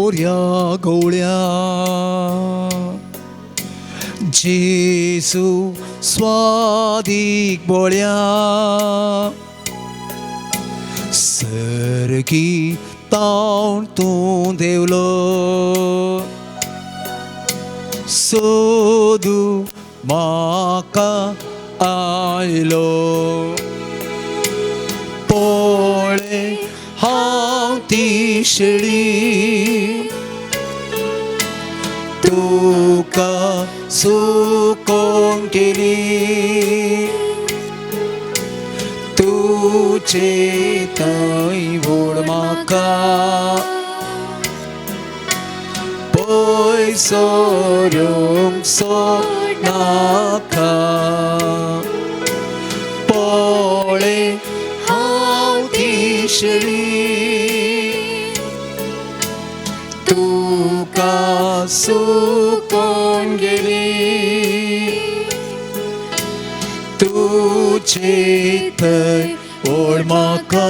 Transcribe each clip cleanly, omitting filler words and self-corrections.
सोऱ्या गवळ्या. जेजू स्वादीक बोळ्या. सर्गी तावन तूं देवलो. सोदू म्हाका आयलो. पोळे हांव ती शेळी. तुका सुकोन केली. तुजे थंय व्हड म्हाका. पयसो नाका. पोळे हांव ती शेळी. तुका सुकोन गेली. तुजे थंय ओड म्हाका.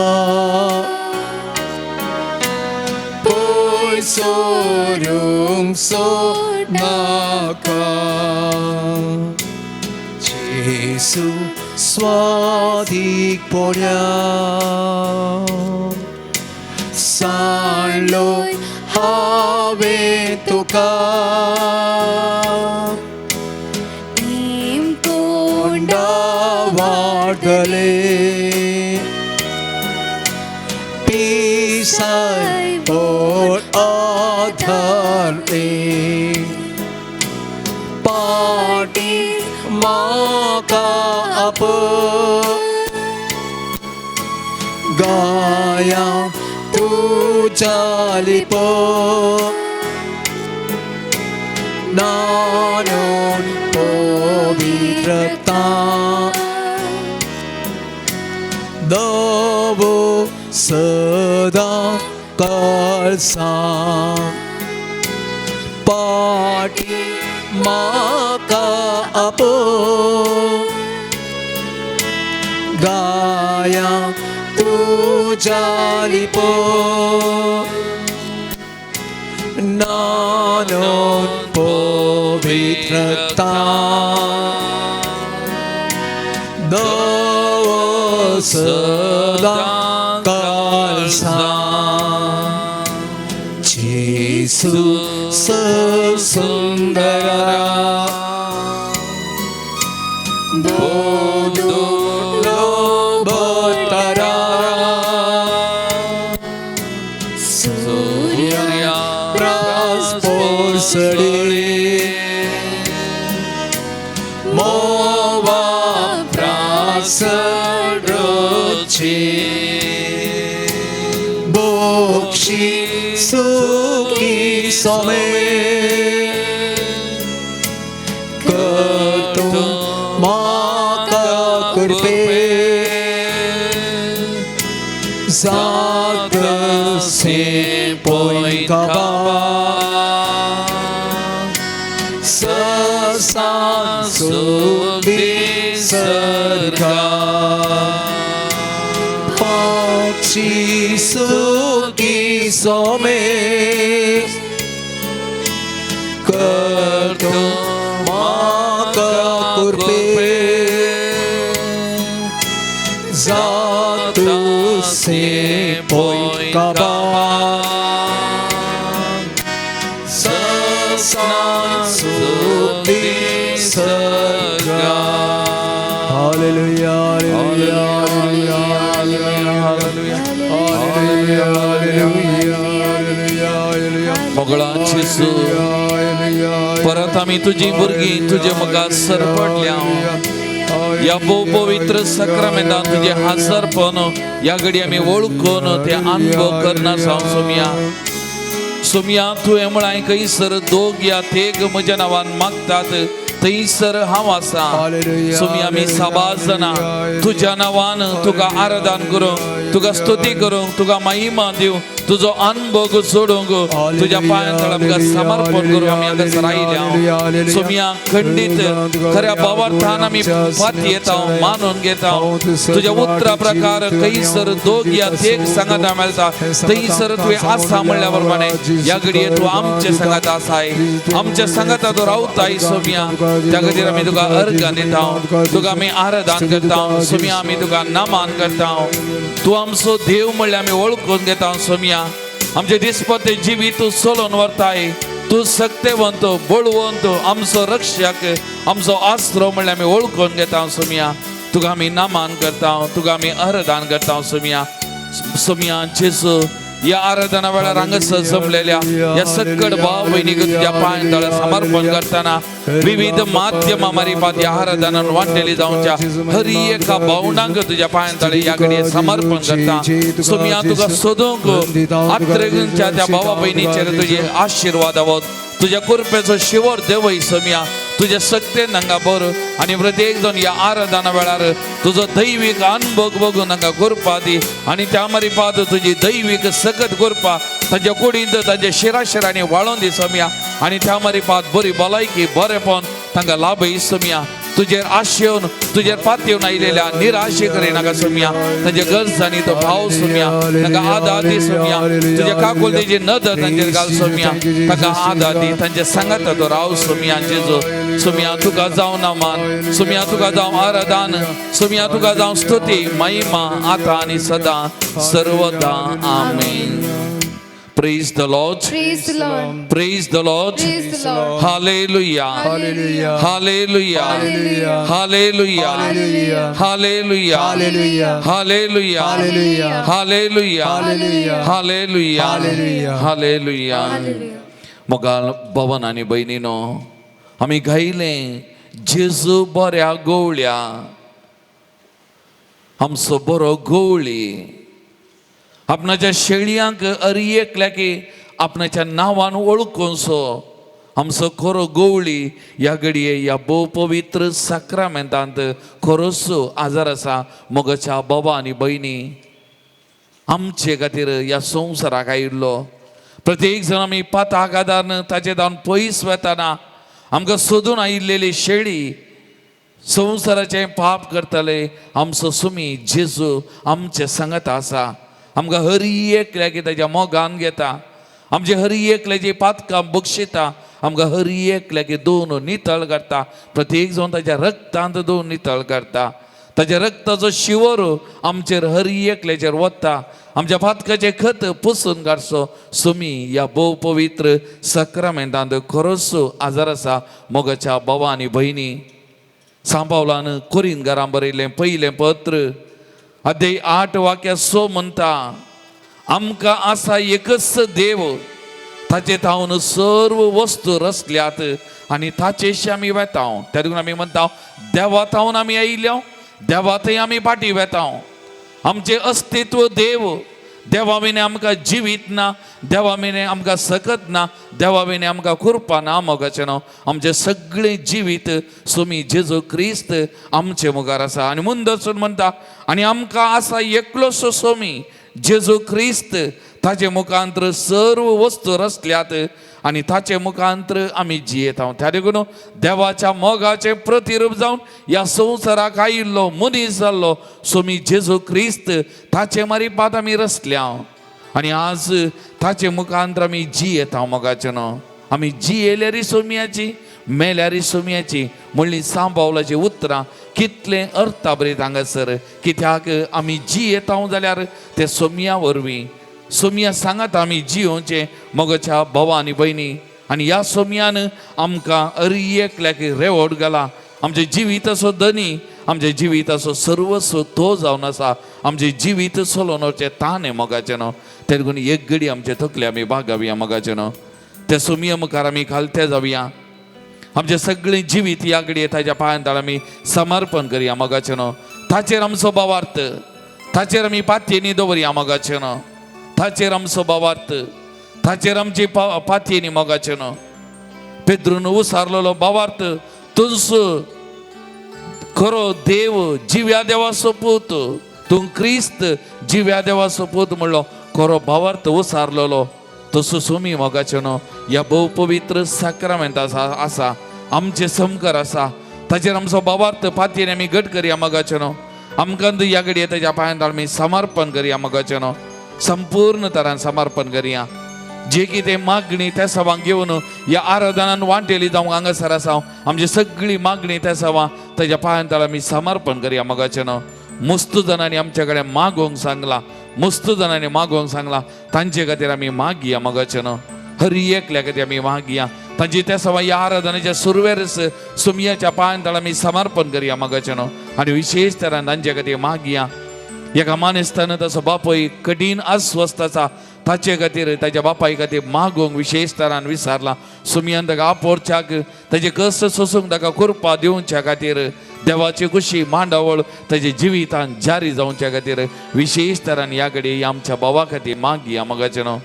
पयसो नाका. जेजू स्वादीक पोड्या. सांडलो हांवें तुका. कोंडा वाडले. पिसाय पोट आधारले. पाटी म्हाका आप. गाया तुज्या लिप. नानून पवित्रता. दवो सदा काळसा. पाटी म्हाका आप. गाया तुज्या लिप. नानून पवित्रता. दवो सदा काळसा. जेजू सुंदरा. बोदुलो बोतरा. सूर्या प्रास पोसळी. मोवा प्रास रोची. बोक्षी सुखी सोमे. करतो म्हाका कृपे. जात से पोय काबा. ससा सुदी सरका. पक्षी सुखी सोमे. करतो म्हाका कृपे. जात से पोय काबा. ससा सुदी सरका. Hallelujah, hallelujah, hallelujah, hallelujah, hallelujah, hallelujah. मोगळाची परत आमी तुजी भुरगीं तुजे मुखार सरपडल्या. ह्या भोव पवित्र सक्रामेंतान तुजें हाजरपण ह्या घडी आमी वळखून ते अनुभव करना जावं सोमया. सोमया, तुवें म्हळां, खंयसर दोग या तेग म्हज्या नांवान मागतात थंयसर हांव आसा. सोमया, आमी साबार जाणां तुज्या नांवान तुका आराधन करूंक, तुका स्तुती करूंक, तुका महिमा दिवंक, तुजो अनभोग सोडूंक तुज्या पांयां तळ आमकां समर्पण करूंक आमी हांगासर आयल्या सोमया. खंडीत खऱ्या भावार्थान आमी फात येता, मानून घेता. तुज्या उतरा प्रकार खंयसर दोग या तेग सांगाता मेळटा थंयसर तुवें आसा म्हणल्या प्रमाणे ह्या घडये तूं आमचे सांगात आसाय, आमच्या सांगाता तूं रावताय सोमया. त्या खातीर आमी तुका अर्घां दिता, तुका आमी आराधन करता सोमया, आमी तुका नमन करता. तूं आमचो देव म्हणल्यार आमी वळखून घेता सोमया. आमचे दिसपते जिवीत तूं चलोवन व्हरताय. तूं सक्तेवंत, बळवंत, आमचो रक्षक, आमचो आसरो म्हणल्यार आमी वळखून घेता सोमया. तुका आमी नमन करता, तुका आमी आराधन करता सोमया. सोमया जेजू, या आराधना वेळार हांगासर जमलेल्या ह्या सक्कड भाव भयणीक तुज्या पांय तळ समर्पण करतना, विविध माध्यमां मारिफात ह्या आराधनान वांटेली जावच्या हर एका भावनांक तुज्या पांय तळे ह्या घडये समर्पण करता सोमया. तुका सोदूंक आत्रेगुंच्या त्या भावा भयणीचेर तुजे आशिर्वाद आवत, तुज्या कृपेचो शिवर देवय सोमया. तुज्या सक्तेन हांगा बर आनी प्रत्येक जण ह्या आराधना वेळार तुजो दैवीक अनुभव बघून हांगा कृपा दी आनी त्या मारिफात तुजी दैवीक सकत कृपा तांच्या कुडींत, तांच्या शिराशिरांनी वाळोवन दी सोमया. आनी त्या मारिफात बरी भलायकी, बरेपण तांकां लाभय सोमया. तुजेर आशेवन, तुजेर पातयेवन आयलेल्या निराशे करिनाका सोमया. तांच्या गरजांनी तो भाव सोमया, तांकां आदार दी सोमया. तुज्या काकुळतेची नदर तांचेर घाल सोमया, तांकां आदार दी, तांच्या सांगाता तो राव सोमया. जेजू सोमया, तुका जावं नमन सोमया, तुका जावं आराधन सोमया, तुका जावं स्तुती महिमा, आता आनी सदा सर्वदा. आमेन. Praise the Lord. Praise the Lord. Praise the Lord. Praise the Lord. Hallelujah. Hallelujah. Hallelujah. Hallelujah. Hallelujah. Hallelujah. Hallelujah. Hallelujah. Hallelujah. Hallelujah. Hallelujah. Hallelujah. Hallelujah. Hallelujah. Hallelujah. Hallelujah. मोगाळ भवन आनी भयणीनो, आमी गायलें जेजू बऱ्या गवळ्या, आमचो बरो गवळी. आपणाच्या शेळयांक अरी एकल्याकी आपणाच्या नांवान वळखूनसो आमचो खरो गवळी ह्या घडये ह्या भोव पवित्र साक्रामेंतांत खरोच आजार आसा. मोगाच्या बाबा आनी भयणी, आमचे खातीर ह्या संवसाराक आयिल्लो प्रत्येक जण आमी पाताक आदारन ताचे धावन पयस वेताना आमकां सोदून आयिल्लेली शेळी संवसाराचें पाप करतले आमचो सुमी जेजू आमचे सांगत आसा. आमकां हरी एकल्याक ताच्या मोगान घेता, आमचे हरी एकल्याची पातकां बक्षिता, आमकां हरी एकल्याक दोन नितळ करता. प्रत्येक जावन ताच्या रक्तांत दोन नितळ करता. ताच्या रक्ताचो शिवर आमचेर हरी एकल्याचेर वता, आमच्या पातकाचें खत पुसून काडचो सुमी ह्या भोव पवित्र सक्रामेंतांत खरोच आजार आसा. मोगाच्या भावा आनी भयणी, सांपावलान कोरीन घरां बरयलें पयलें पत्र अध्याय 8 वाक्या 6 म्हणटा, आमकां आसा एकच देव, ताचे थावन सर्व वस्तू रचल्यात आनी ताचेशी आमी वेता. त्या देखून आमी म्हणटा, देवा थावन आमी आयिल्ले, देवा थंय आमी फाटीं वेता. आमचें अस्तित्व देव. देवा विणे आमकां जिवीत ना, देवा विणे आमकां सकत ना, देवा विणे आमकां कृपा ना. मोगाचें न्हू, आमचें सगळें जिवीत सुमी जेजू क्रिस्त आमचे मुखार आसा. आनी मुंदरसून म्हणटा, आनी आमकां आसा एकलोसो सोमी जेजू क्रिस्त, ताचे मुखांतर सर्व वस्तू रचल्यात आनी ताचे मुखांतर आमी जियेता. त्या देखून देवाच्या मोगाचें प्रतिरूप जावन ह्या संवसाराक आयिल्लो, मनीस जाल्लो सोमी जेजू क्रिस्त, ताचे मारिपात आमी रचल्या आनी आज ताचे मुखांतर आमी जियेता. मोगाचें न्हू, आमी जियेल्यारी सोमयाची, मेल्यारी सोमयाची म्हणली सांबावलाची उतरां कितलें अर्थाभरीत हांगासर. कित्याक आमी जियेता जाल्यार ते सोमया वरवीं, सोमया सांगात आमी जियोवचें. मोगाच्या भावा आनी भयणी, आनी ह्या सोमयान आमकां अरी एकल्याक रेवड घाला. आमच्या जिविताचो धनी, आमच्या जिविताचो सर्वस्व तो जावन आसा. आमचें जिवीत चलोवन वचचें ताणें. मोगाचें न्हू, ते देखून एक घडी आमचे तकले आमी बागावया. मोगाचें न्हू, त्या सोमया मुखार आमी खालते जावया. आमचें सगळें जिवीत ह्या घडये ताच्या पांयां तळ आमी समर्पण करया. मोगाचें न्हू, ताचेर आमचो भावार्थ, ताचेर आमी पातयेनी दवरया. मोगाचें न्हू, ताचेर आमचो भावार्थ, ताचेर आमची पातयेनी. मोगाचें न्हू, पेद्रून उसारलेलो भावार्थ, तुंस खरो देव, जिव्या देवाचो पूत, तूं क्रिस्त, जिव्या देवाचो पूत म्हणलो. खरो भावार्थ उसारलेलो तसो सुमी मोगाचें न्हू ह्या भोव पवित्र साक्रामेंत आसा आमचें समकर आसा ताचेर आमचो भावार्थ पातयेन आमी घट करया मोगाचें न्हू आमकां ह्या घडये ताच्या पांयांत आमी समर्पण करया मोगाचें न्हू संपूर्ण तरान समर्पण करया जे कितें मागणी त्या सवांक घेवन ह्या आराधनान वांटेली जावंक हांगासर आसा आमची सगळी मागणी त्या सवां ताच्या पांयांत आमी समर्पण करया मोगाचें न्हू मस्त जाणांनी आमच्या कडेन मागोवंक सांगलां मस्त जाणांनी मागोवंक सांगलां तांचे खातीर आमी मागया मोगाचें न्हू हर एकल्या खातीर आमी मागया तांची त्या सवां ह्या आराधनेच्या सुरवेरच सुमयाच्या पांयांत आमी समर्पण करया मोगाचें न्हू आनी विशेश तरान तांचे खातीर मागया एका मानेस्तान ताचो बापूय कठीण अस्वस्थ आसा ताचे खातीर ताच्या बापाय खातीर मागोवंक विशेश तरान विसारला सुमयान ताका आपोरच्याक ताजे कश्ट सोसूंक ताका कृपा दिवच्या खातीर देवाची खुशी मांडावळ ताजे जिवितान जारी जावच्या खातीर विशेश तरान ह्या कडेन आमच्या भावा खातीर मागया मोगाचें न्हू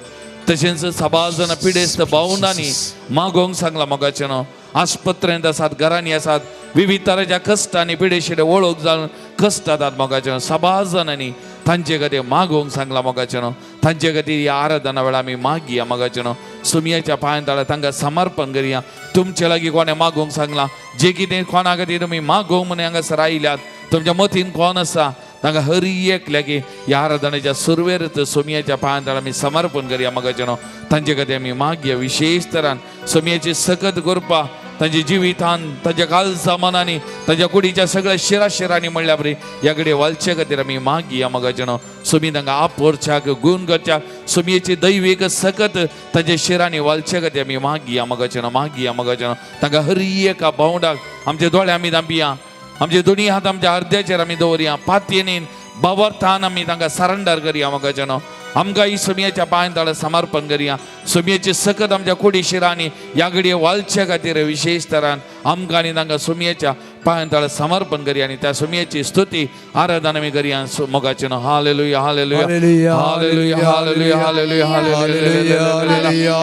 तशेंच साबार जाणां पिडेस्त भावंडांनी मागोवंक सांगलां मोगाचें न्हू आस्पत्रेंत आसात घरांनी आसात विविध तरेच्या कश्टांनी पिडेशिडे वळख जावन कश्ट जातात मोगाचें न्हू साबार जाणांनी तांचे खातीर मागोवंक सांगलां मोगाचें न्हू तांचे खातीर ह्या आराधना वेळार आमी मागया मोगाचें न्हू सुमयाच्या पांयां तळा तांकां समर्पण करया तुमचे लागीं कोणें मागोवंक सांगलां जे कितें कोणा खातीर तुमी मागोवंक म्हणून हांगासर आयल्यात तुमच्या मतीन कोण आसा तांकां हर एकल्याक ह्या आराधनेच्या सुरवेरच सोमयाच्या पांयां तळा आमी समर्पण करया मोगाचें न्हू तांचे खातीर आमी मागया विशेश तरान सोमयाची सकत कृपा तांच्या जिवितान तांच्या कालचा मनांनी तांच्या कुडीच्या सगळ्या शिरा शिरांनी म्हणल्या बरी ह्या कडेन वालचे खातीर आमी मागया मोगाचें न्हू सुमी तांकां आपोरच्याक गुण करच्याक सुमयेची दैवीक सकत तांच्या शिरांनी वालचे खातीर आमी मागया मोगाचें न्हू मागया मोगाचें न्हू तांकां हर एका भावंडाक आमचे दोळे आमी धांपया आमचे दोनी हात आमच्या अर्द्याचेर आमी दवरया पातयेन बावर्थान आमी तांकां सरेंडर करया मोगाचें न्हू आमकां ही सुमयाच्या पांयां तळा समर्पण करया सुमयेची सकत आमच्या कुडी शिरांनी ह्या घडये वालच्या खातीर विशेश तरान आमकां आनी तांकां सुमयेच्या पांयां तळा समर्पण करया आनी त्या सुमयेची स्तुती आराधना आमी करया मोगाचें न्हू hallelujah hallelujah hallelujah hallelujah hallelujah hallelujah hallelujah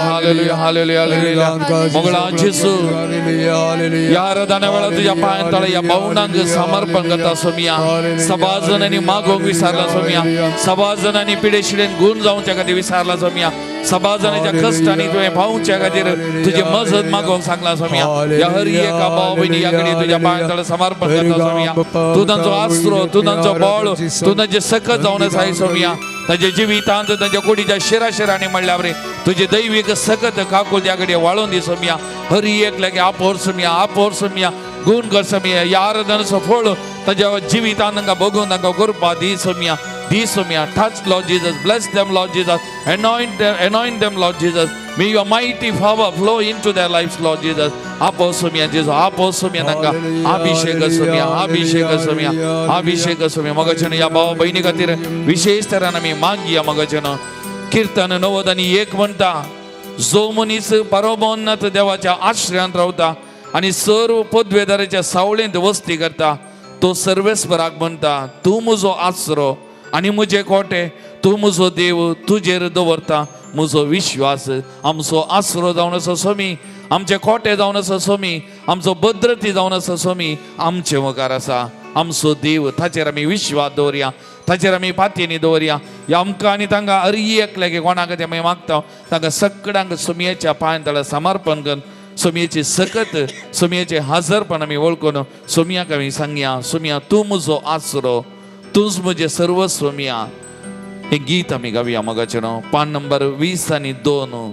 hallelujah hallelujah hallelujah मोगळा जेसू ह्या आराधना वेळार तुज्या पांयां तळा ह्या भावनांक समर्पण करता सोमिया सबार जाणांनी मागोवंक विसारला सोमिया सबार जाणांनी पिडेशिडेन गुण जावच्या खातीर विसारला सोमिया सबार जाणांच्या कश्टांनी तुवें पावच्या खातीर तुजी मजत मागोवंक सांगला सोमिया ह्या हर एका भाव भयणी ह्या कडेन तुज्या पांयां तळा समर्पण करता सोमिया तूं तांचो आसरो तूं तांचो बळ तूं तांचे सकत जावन आसाय सोमिया तांच्या जिवितांत तांच्या कुडीच्या शिरा शिरांनी म्हणल्या बरे तुजे दैवीक सकत काकूल त्या कडेन वाळोवन दी सोमिया हर एकल्याक आपोर सोमिया आपोर सोमिया गुण कर सोमिया ह्या आराधनाचो फळ तांच्या जिवितांत तांकां बघून तांकां कृपा दी सोमिया दी सोमिया. Touch Lord Jesus, bless them Lord Jesus, anoint them Lord Jesus, may your mighty power flow into their lives Lord Jesus. आपो सोमिया जेजू आपो सोमिया तांकां अभिषेक सोमिया अभिषेक सोमिया अभिषेक सोमिया मोगाचें ह्या भावा भयणी खातीर विशेश तरान आमी मागया मोगाचें. कीर्तन 91 म्हणटा जो मनीस परमोन्नत देवाच्या आश्रयांत रावता आनी सर्व पदवेदाराच्या सावळेंत वस्ती करता तो सर्वेस्पराक म्हणटा तूं म्हजो आसरो आनी म्हजे कोटे तूं म्हजो देव तुजेर दवरता म्हजो विश्वास. आमचो आसरो जावन आसा स्वामी आमचे कोटे जावन आसा स्वामी आमचो भद्रती जावन आसा स्वामी आमचे मुखार आसा आमचो देव ताचेर आमी विश्वास दवरया ताचेर आमी पातयेनी दवरया. ह्या आमकां आनी तांकां हर एकल्याक कोणाक ते आमी मागता तांकां सगळ्यांक सुमयेच्या पांयां तळा समर्पण करून सुमयेची सकत सुमयेचें हाजरपण आमी वळखून सुमयाक आमी सांगया सुमया तूं म्हजो आसरो तूंच म्हजें सर्वस्व मिया. हें गीत आमी गावया मोगाचें न्हू पान नंबर 20 आनी 2.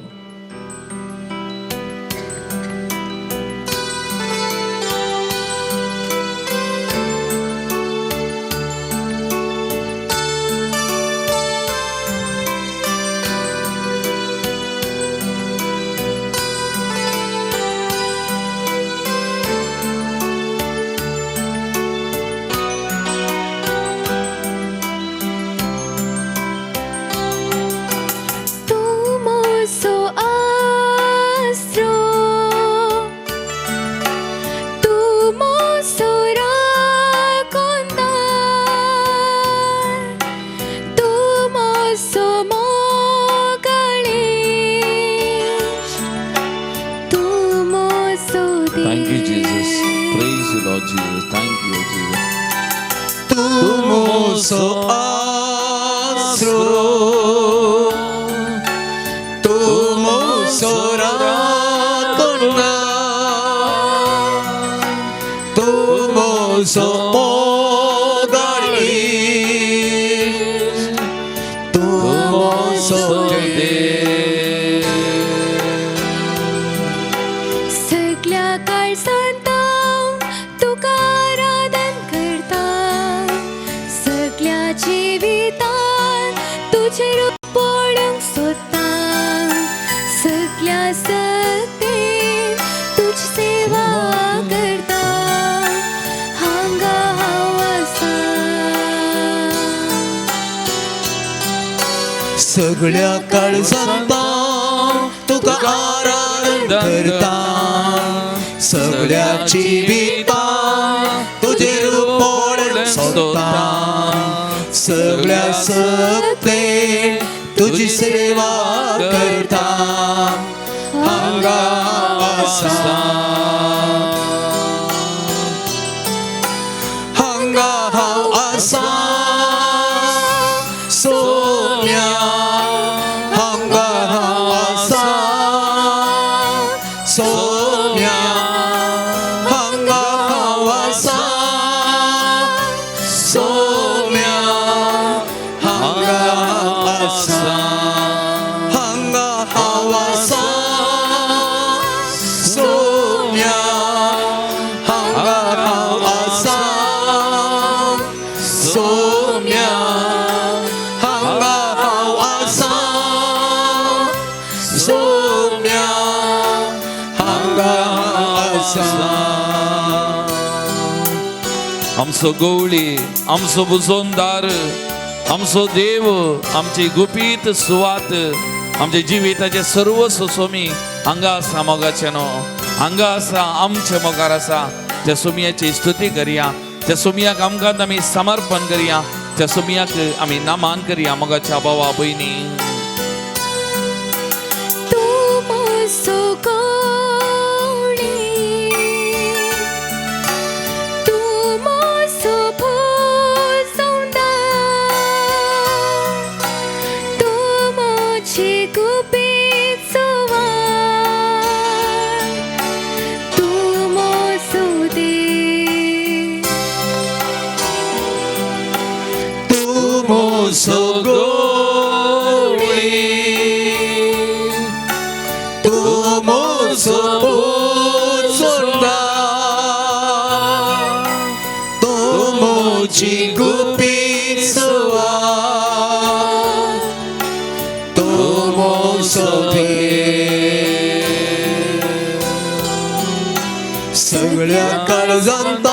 Thank you, Jesus. Praise you, Lord Jesus. Thank you, Jesus. Tu mozo astro, मोजो मोगाळी तूं मोजो देव. सगळ्या काळसांत तुका आराधन करता, सगळ्या जिवितान तुजें रूप पळोवंक सोदता, सगळ्या सक्तेन तुजी सेवा करता, हांगा हांव आसा. सगळ्या काळजांत तुका आराधन करता, सगळ्या जिवितान तुजें रूप पळोवंक सोदता, सगळ्या सक्तेन तुजी सेवा करता, हांगा आसा, हांगा हांव आसा सोम्या, हांगा हांव आसा सोम्या, हांगा हांव आसा सोम्या, हांगा हांव आसा, हांगा हांव आसा सोम्या, हांगा हांव आसा सोम्या, हांगा हांव आसा सोम्या, हांगा हांव आसा. आमचो गवळी, आमचो बुजोनदार, आमचो देव, आमची गुपीत सुवात, आमच्या जिविताचे सर्वस्व सोमी हांगा आसा मोगाचें न्हू, हांगा आसा आमचे मोगार आसा. त्या सोमयाची स्तुती करया, त्या सोमयाक आमकां आमी समर्पण करया, त्या सोमयाक आमी नामान करया मोगाच्या भावा भयणी. तूं म्हजो गवळी, तूं म्हजो भोजवंदार, तूं म्हजी गुपीत सुवात, तूं म्हजो देव. तूं म्हजो गवळी, तूं म्हजो भोजवंदार, तूं म्हजी गुपीत सुवात, तूं म्हजो देव. सगळ्या काळजांत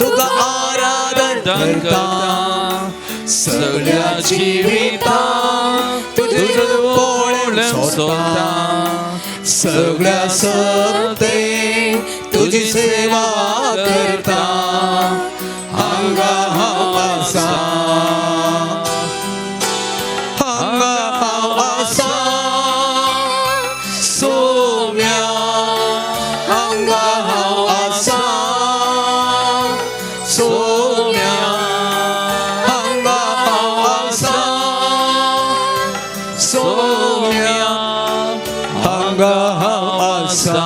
तुका आराधन करता, सगळ्या जिवितान तुजें पळोवंक सोदता, सगळ्या सक्तेन तुजी सेवा करता, हांगा हांव आसा, हांगा हांव आसा सोम्या, हांगा हांव आसा सोम्या, हांगा हांव आसा सोम्या, हांगा हांव आसा.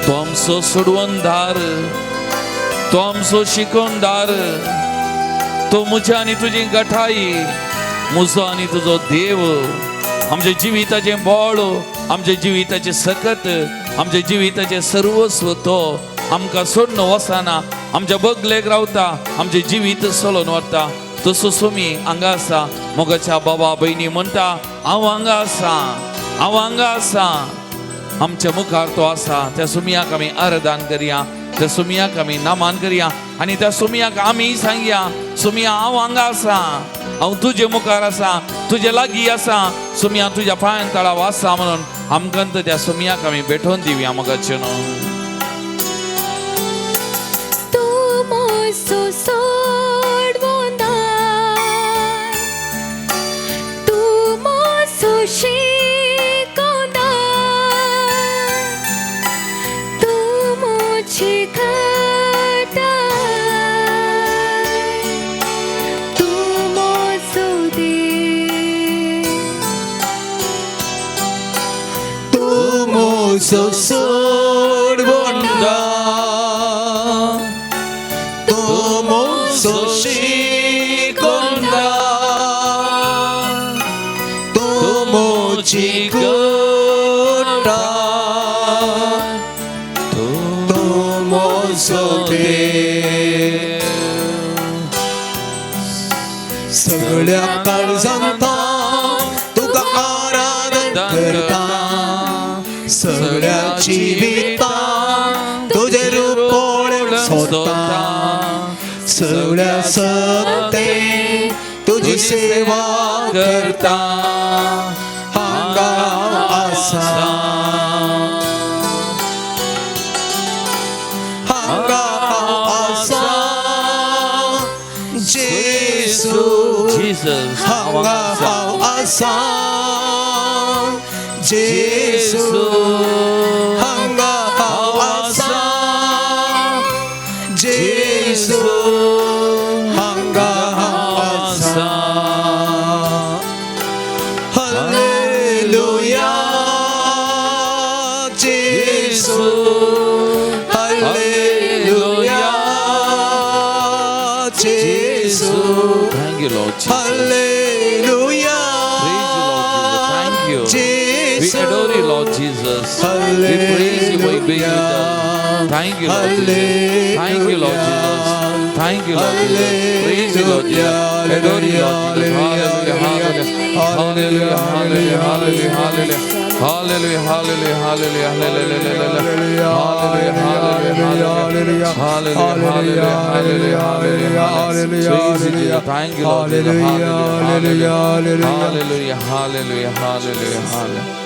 तो आमचो सोडवणदार, तो आमचो शिकवणदार, तो म्हज्या आनी तुजी गठाई, म्हजो आनी तुजो देव, आमच्या जिविताचें बळ, आमच्या जिविताचें सकत, आमच्या जिविताचें सर्वस्व. तो आमकां सोडून वचना, आमच्या बगलेक रावता, आमचें जिवीत चलोवन व्हरता. तसो सोमी हांगा आसा मोगाच्या बाबा भयणी म्हणटा, हांव हांगा आसा, हांव हांगा आसा. आमच्या मुखार तो आसा. त्या सुमयाक आमी आराधन करया, त्या सुमयाक आमी नामान करया आनी त्या सुमयाक आमी सांगया, सुमया हांव हांगा आसा, हांव तुजे मुखार आसा, तुजे लागीं आसा, सुमया तुज्या पांयान तळाव आसा म्हणून आमकां त्या सुमयाक आमी भेटोवन दिवया मोगाचें न्हू. तूं म्हजो सोडवणदार, तूं म्हजो शिकोवणदार, तूं म्हजी घटाय, तूं म्हजो देव. तूं म्हजो सोडवणदार, सोशिकोंडा तूं म्हजी कुटा तूं म्हजो देव सगळ्या काळजांत तुका आराधन करता सगळ्या जिवितान तुजें रूप पळोवंक सोदता सगळ्या सत्ते तुजी सेवा करता हांगा आसा हांगा आसा जेसू Jesus, हांगा हांव आसा जेसू हांगा हांव आसा जेसू हांगा हांव आसा हालेलुया जेसू हालेलुया जेसू Thank you, Lord Jesus. Hallelujah Praise you, Lord Jesus. Thank you. We Jesus. adore you, Lord Jesus. We praise you for being with us. Thank you, Lord Jesus. Thank you, Lord Jesus. Thank you, Lord Jesus. Praise you, Lord Jesus. Adore you, Lord Jesus. Hallelujah, hallelujah, hallelujah, hallelujah, hallelujah, hallelujah, hallelujah, hallelujah, hallelujah, hallelujah, hallelujah, hallelujah, hallelujah, hallelujah, hallelujah. Praise you, Jesus. Thank you, Lord Jesus. Hallelujah, hallelujah, hallelujah, hallelujah, hallelujah.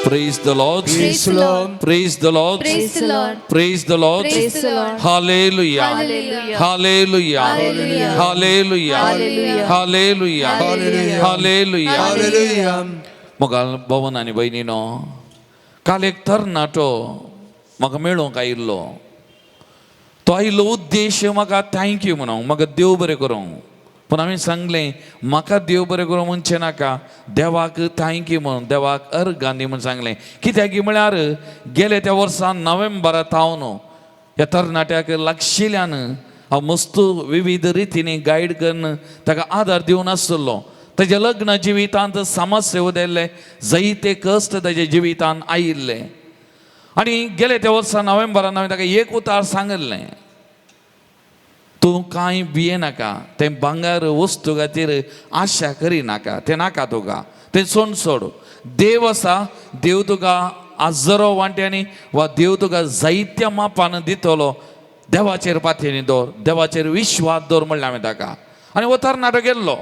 Praise the Lord. Praise the Lord. Praise the Lord. Praise the Lord. Praise the Lord. Praise the Lord. Hallelujah. Hallelujah. Hallelujah. Hallelujah. Hallelujah. Hallelujah. Hallelujah. Hallelujah. Hallelujah. Hallelujah मोगाल भवन आनी भयणीनो काल एक तरणाटो म्हाका मेळूंक आयिल्लो तो आयिल्लो उद्देश म्हाका thank you म्हणूंक म्हाका देव बरें करूंक पूण हांवें सांगलें म्हाका देव बरें करूं म्हणचें नाका देवाक thank you म्हणून देवाक अर्गां दी म्हूण सांगलें कित्याक म्हळ्यार गेले त्या वर्सा नोव्हेंबरा थावन ह्या तरणाट्याक लागशिल्ल्यान हांव मस्त विविध रितींनी गायड करून ताका आदार दिवन आसलो ताज्या लग्न जिवितांत समस्या उदेल्ले जायते कश्ट ताज्या जिवितांत आयिल्ले आनी गेले त्या वर्सा नोव्हेंबरान हांवें ताका एक उतार सांगिल्लें तूं कांय भियेनाका तें भांगर वस्तू खातीर आशा करिनाका तें नाका तुका तें सोड सोड देव आसा देव तुका हजारो वांट्यांनी वा देव तुका जायत्या मापान दितलो देवाचेर पातयेनी दवर देवाचेर विश्वास दवर म्हणलें हांवें ताका आनी हो तरणाटो गेल्लो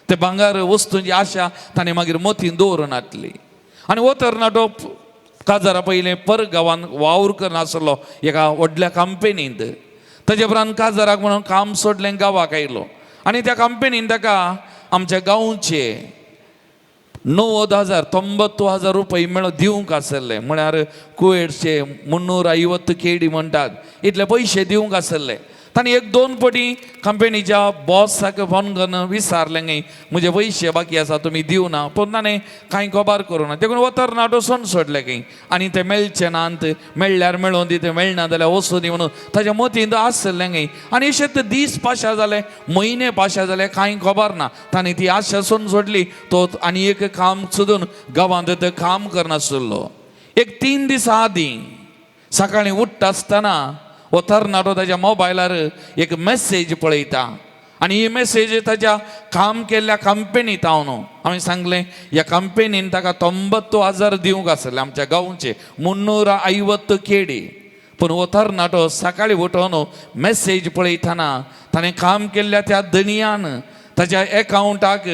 ते भांगर वस्तूंची आशा ताणें मागीर मतीन दवरून नासली आनी हो तरणाटो काजारा पयलें पर गांवान वावर करनासलो एका व्हडल्या कंपनींत ताजे उपरांत काजाराक म्हणून काम सोडलें गांवाक आयलो आनी त्या कंपनीन ताका आमच्या गांवचे 90,000 90,000 रुपये मेळ दिवंक आसले म्हळ्यार कुवेटचे 350 केडी म्हणटात इतले पयशे दिवंक आसले ताणें एक दोन पटी कंपनीच्या बॉसाक फोन करून विचारलें न्ही म्हजे पयशे बाकी आसा तुमी दिवना पूण ताणें कांय खबर करूं ना देखून हो तरणाटो सोन सोडले खंय आनी ते मेळचे नात मेळ्ळ्यार मेळोन दी ते मेळना जाल्यार वचूं दी म्हणून ताज्या मतींत आसलें न्ही आनी अशें ते दीस पाशा जाले म्हयने पाशा जाले कांय खबर ना ताणें ती आशा सोन सोडली तो आनी एक काम सोदून गांवांत ते काम करनासलो एक 3 दिसां आदीं सकाळीं उठ्ठा आसतना हो तरणाटो ताज्या मोबायलार एक मॅसेज पळयता आनी ही मॅसेज ताज्या काम केल्ल्या कंपनीत हांव न्हू हांवें सांगलें ह्या कंपनीन ताका 90,000 दिवंक आसले आमच्या गांवचे 350 केडी पूण हो तरणाटो सकाळीं उठोवन मॅसेज पळयतना ताणें काम केल्ल्या त्या धनयान ताज्या एकावंटाक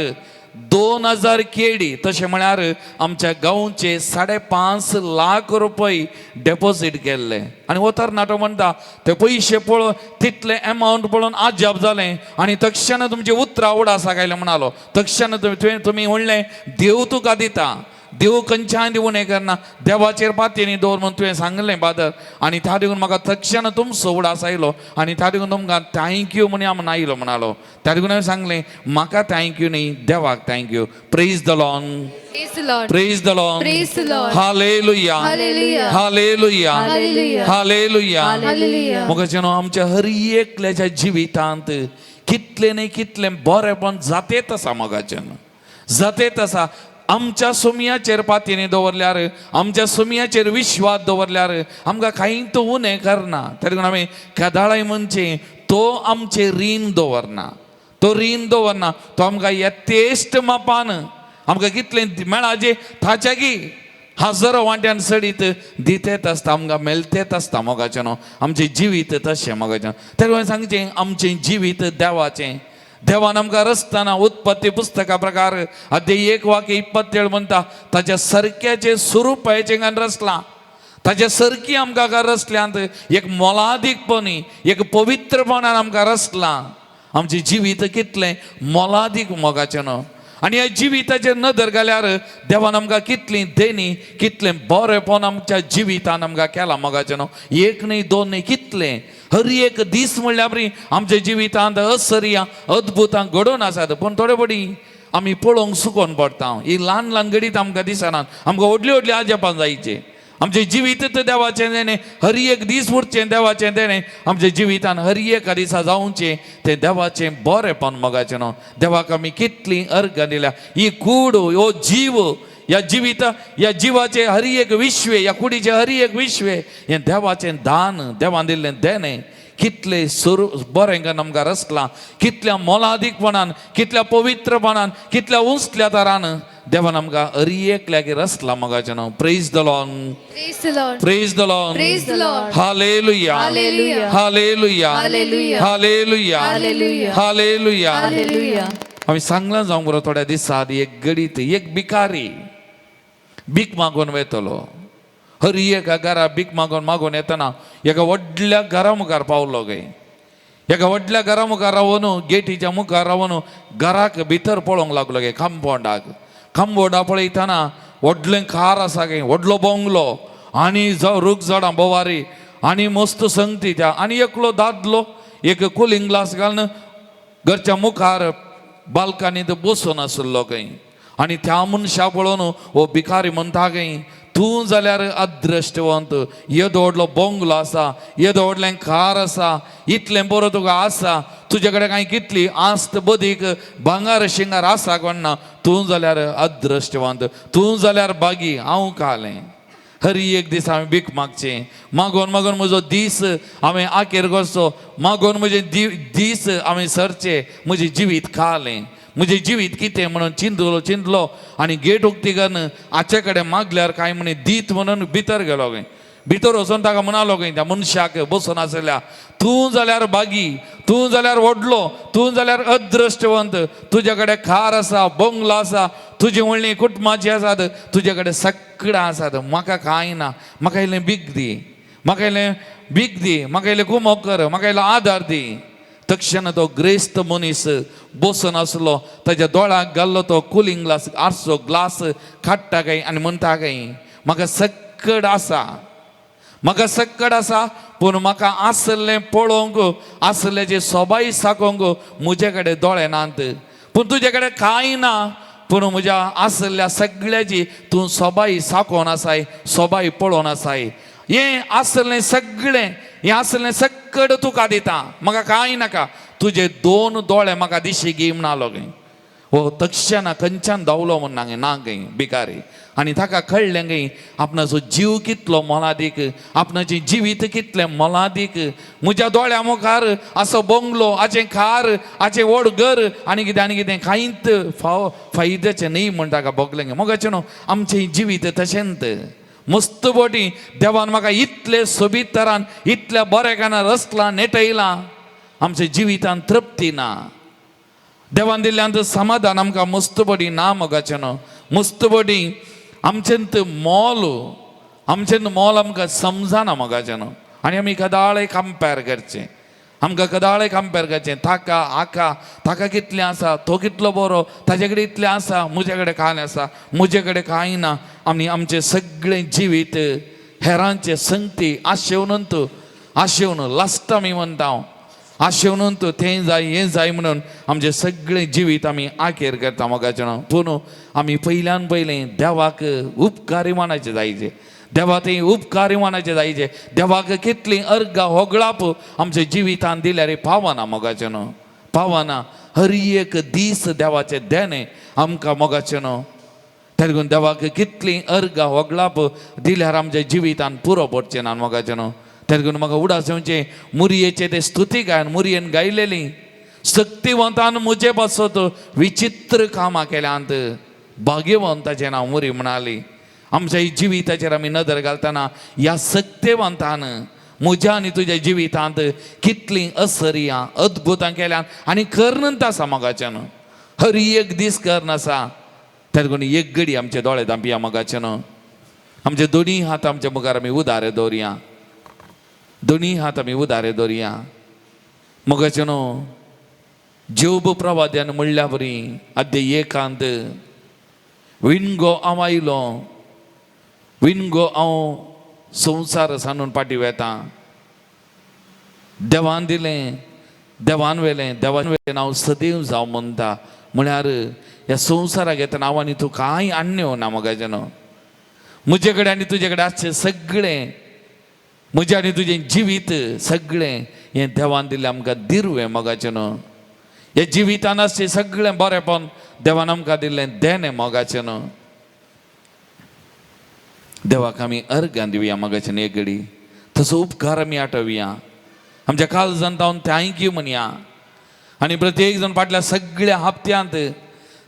2,000 केडी तशें म्हळ्यार आमच्या गांवचे 5.5 लाख रुपये डेपोजीट केल्ले आनी हो तरणाटो म्हणटा ते पयशे पळोवन तितले एमावंट पळोवन आजाप जालें आनी तक्षण तुमची उतरां उडासाक आयलें म्हणालो तक्षण तुवें तुमी म्हणलें देव तुका दिता देव खंयच्यान दिवून हें करना, देवाचेर पातयेनी दवर म्हूण तुवें सांगलें फादर. आनी त्या देखून म्हाका तक्षण तुमचो उडास आयलो आनी त्या देखून तुमकां thank you म्हण हांव आयलो म्हणालो. त्या देखून हांवें सांगलें म्हाका thank you न्ही, देवाक thank you. Praise the Lord. Praise the Lord. Praise the Lord. Praise the Lord. Hallelujah. Hallelujah. Hallelujah. Hallelujah. Hallelujah. Hallelujah. मोगाचें न्हू, आमच्या हर एकल्याच्या जिवितांत कितलें न्ही कितलें बरेंपण जातेत आसा. मोगाचें न्हू, जातेत आसा. आमच्या सुमयाचेर पातयेनी दवरल्यार, आमच्या सुमयाचेर विश्वास दवरल्यार आमकां कांयच उणें करना. तरी आमी केदाळाय म्हणचें तो आमचें रीण दवरना, तो रीण दवरना. तो आमकां यथेश्ट मापान आमकां कितलें मेळाचें ताच्याकी हजारो वांट्यान सडीत दितेत आसता, आमकां मेळतेत आसता. मोगाचें न्हू, आमचें जिवीत तशें. मोगाचें तरी हांवें सांगचें आमचें जिवीत देवाचें. देवान आमकां रचतना उत्पत्ती पुस्तका प्रकार अध्याय 1 वाक्य 27 म्हणटा ताच्या सरक्याचें स्वरूपाचें रचलां. ताच्या सरकी आमकां रचल्यांत एक मोलादीकपणी, एक पवित्रपणान आमकां रचलां. आमचें जिवीत कितलें मोलादीक मोगाचें न्हू. आनी ह्या जिविताचेर नदर घाल्यार देवान आमकां कितली देणी, कितलें बरेंपण आमच्या जिवितान आमकां केलां. मोगाचें न्हू, एक न्ही दोन न्ही, कितलें हर एक दीस म्हणल्यार बरी आमच्या जिवितांत असर्यां अद्भुतां घडोवन आसात. पूण थोडे फावटी आमी पळोवंक चुकोन पडटा. ही ल्हान ल्हान घडीत आमकां दिसनात, आमकां व्हडली व्हडली आजेपां जायचे. आमचें जिवीत तर देवाचें देणें, हर एक दीस उरचें देवाचें देणें. आमच्या जिवितान हर एका दिसा जावचें तें देवाचें बरेंपण. मोगाचें न्हू, देवाक आमी कितलीं अर्गां दिल्या. ही कूड, हो जीव, ह्या जिविता, ह्या जिवाचें हर एक विश्वे, ह्या कुडीचें हर एक विश्वे हें देवाचें दान, देवान दिल्लें देणें. कितलें सुरू बरें आमकां रचलां, कितल्या मोलादीकपणान, कितल्या पवित्रपणान, कितल्या उंचल्या तरान देवान आमकां हर एकल्याक रचलां. मोगाचें न्हू, praise the Lord. Praise the Lord. Praise the Lord. Praise the Lord. Hallelujah. Hallelujah. Hallelujah. Hallelujah. Hallelujah. Hallelujah. Hallelujah. Hallelujah. आमी सांगलां जावंक बरो थोड्या दिसा आदी एक गडीत एक भिकारी भीक मागून वेतलो. हर एका घरा भीक मागून मागून येतना एका व्हडल्या घरा मुखार पावलो गे. एका व्हडल्या घरा मुखार रावन, गेटीच्या मुखार रावन घराक भितर पळोवंक लागलो गे. कंपावंडाक, कंपावंडा पळयतना व्हडलें कार आसा गे, व्हडलो बंगलो आनी जावं रूख झाडां बोवारी आनी मस्त संगती त्या. आनी एकलो दादलो एक कुलींग ग्लास घालून घरच्या मुखार बाल्कनींत बसून आशिल्लो खंय. आनी त्या मनशा पळोवन हो भिकारी म्हणटा खंय, तूं जाल्यार अदृश्टवंत, येदो व्हडलो बंगलो आसा, येदो व्हडलें कार आसा, इतलें बरो तुका आसा, तुजे कडेन कांय कितली आस्त बदीक भांगार शिंगार आसा कोण ना, तूं जाल्यार अदृश्टवंत, तूं जाल्यार बागी, हांव कालें. हर एक दीस हांवें भीक मागचें, मागोन मागोन म्हजो दीस हांवें आखेर करचो, मागोन म्हजे दीस हांवें सरचे, म्हजें जिवीत खालें, म्हजें जिवीत कितें म्हणून चिंतलो चिंतलो. आनी गेट उक्ती करून हाचे कडेन मागल्यार कांय म्हणे दीत म्हणून भितर गेलो खंय. भितर वचून ताका म्हणालो खंय त्या मनशाक बसून आसल्या, तूं जाल्यार बागी, तूं जाल्यार व्हडलो, तूं जाल्यार अदृश्टवंत, तुजे कडेन कार आसा, बंगलो आसा, तुजी व्हडली कुटुंबाची आसात, तुजे कडेन सगळें आसात, म्हाका कांय ना, म्हाका इल्लें भीक दी, म्हाका इल्लें भीक दी, म्हाका इल्लें कुमोक कर, म्हाका इल्लो आदार दी. तक्षण तो ग्रेस्त मनीस बसून आसलो ताच्या दोळ्याक घाल्लो तो कुलींग ग्लास, आरसो ग्लास काडटा काय आनी म्हणटा काय, म्हाका सक्कड आसा, म्हाका सक्कड आसा, पूण म्हाका आसलें पळोवंक, आसल्याची सोबाय साकोवंक म्हजे कडेन दोळे नात, पूण तुजे कडेन कांय ना, पूण म्हज्या आसल्या सगळ्याची तूं सोबाय साकोवन आसाय, सोबाय पळोवन आसाय, हें आसलें सगळें, हें आसलें सक्कड तुका दिता, म्हाका कांय नाका, तुजे दोन दोळे म्हाका दिशी गी म्हणालो गे. हो तक्षणा खंयच्यान धांवलो म्हण ना ना गे भिकारी. आनी ताका कळ्ळें गे आपणाचो जीव कितलो मोलादीक, आपणाचें जिवीत कितलें मोलादीक, म्हज्या दोळ्या मुखार असो बंगलो, हाचें कार, हाचें व्हड घर आनी कितें आनी कितें कांयच फाव फायद्याचें न्ही म्हण ताका भोगलें गे. मोगाचें न्हू, आमचें जिवीत तशेंच मस्त बोटी देवान म्हाका इतले सोबीत तरान, इतल्या बऱ्या कारणान रचलां नेटयलां, आमच्या जिवितान तृप्ती ना, देवान दिल्ल्यान समाधान आमकां मस्त बडी ना. मोगाचें न्हू, मस्त बडी आमचेंत मोल, आमचेंत मोल आमकां समजना. मोगाचें न्हू, आनी आमी कदाळे कंपेर करचें. आमकां कदाळे कंपेर करचें, ताका आका ताका कितलें आसा, तो कितलो बरो, ताजे कडेन इतलें आसा, म्हजे कडेन कांय आसा, म्हजे कडेन कांय ना. आमी आमचें सगळें जिवीत हेरांचे संगती आशेवनंत आशेवन लास्ट आमी म्हणटा हांव आशेवनंत तें जाय हें जाय म्हणून आमचें सगळें जिवीत आमी आखेर करता मोगाचें. पूण आमी पयल्यान पयलें देवाक उपकारी मानायचे जायचे, देवा थंय उपकारी मानायचे जायचे. देवाक कितलीं अर्गां होगळाप आमच्या जिवितान दिल्यार पावना मोगाचें न्हू, पावना. हर एक दीस देवाचें देणें आमकां मोगाचें न्हू. तेका देवाक कितलीं अर्गां होगळाप दिल्यार आमच्या जिवितान पुरो पडचें ना मोगाचें न्हू. तेका म्हाका उडास येवचें मुरयेचें तें स्तुती गायन मुरयेन गायलेली, शक्तिवंतान म्हजे पासत विचित्र कामां केल्यांत, भाग्यवंताचें नांव मुरी म्हणाली. आमच्या जिविताचेर आमी नदर घालतना ह्या सक्तेवंतान म्हज्या आनी तुज्या जिवितांत कितलीं असरियां अद्भुतां केल्यान आनी करनंत आसा मोगाच्यान, हर एक दीस करन आसा. तेका एक गडी आमचे दोळे धांपया मोगाच्यान, आमचे दोनी हात आमच्या मुखार आमी उदारे दवरया, दोनी हात आमी उदारे दवरया मोगाच्यान. जोब प्रवाद्यान म्हणल्या बरी आद्य एकांत विणगो हांव आयलो, विणगो हांव संवसार सांडून फाटीं वेता. देवान दिलें, देवान वेलें, देवान वेलें हांव सदैव जावं म्हणटा. म्हळ्यार ह्या संवसाराक येतना हांव आनी तूं कांय आण्यो ना मोगाचें न्हू. म्हजे कडेन आनी तुजे कडेन आसचें सगळें, म्हजें आनी तुजें जिवीत सगळें हें देवान दिल्लें आमकां दिरवें मोगाचें न्हू. हे जिवितान आसचें सगळें बरेंपण देवान आमकां दिल्लें देणें मोगाचें न्हू. देवाक आमी अर्गां दिवया मोगाचें एक घडी, तसो उपकार आमी आठोवया, आमच्या काळजान जावन thank you म्हणया. आनी प्रत्येक जाण फाटल्या सगळ्या हप्त्यांत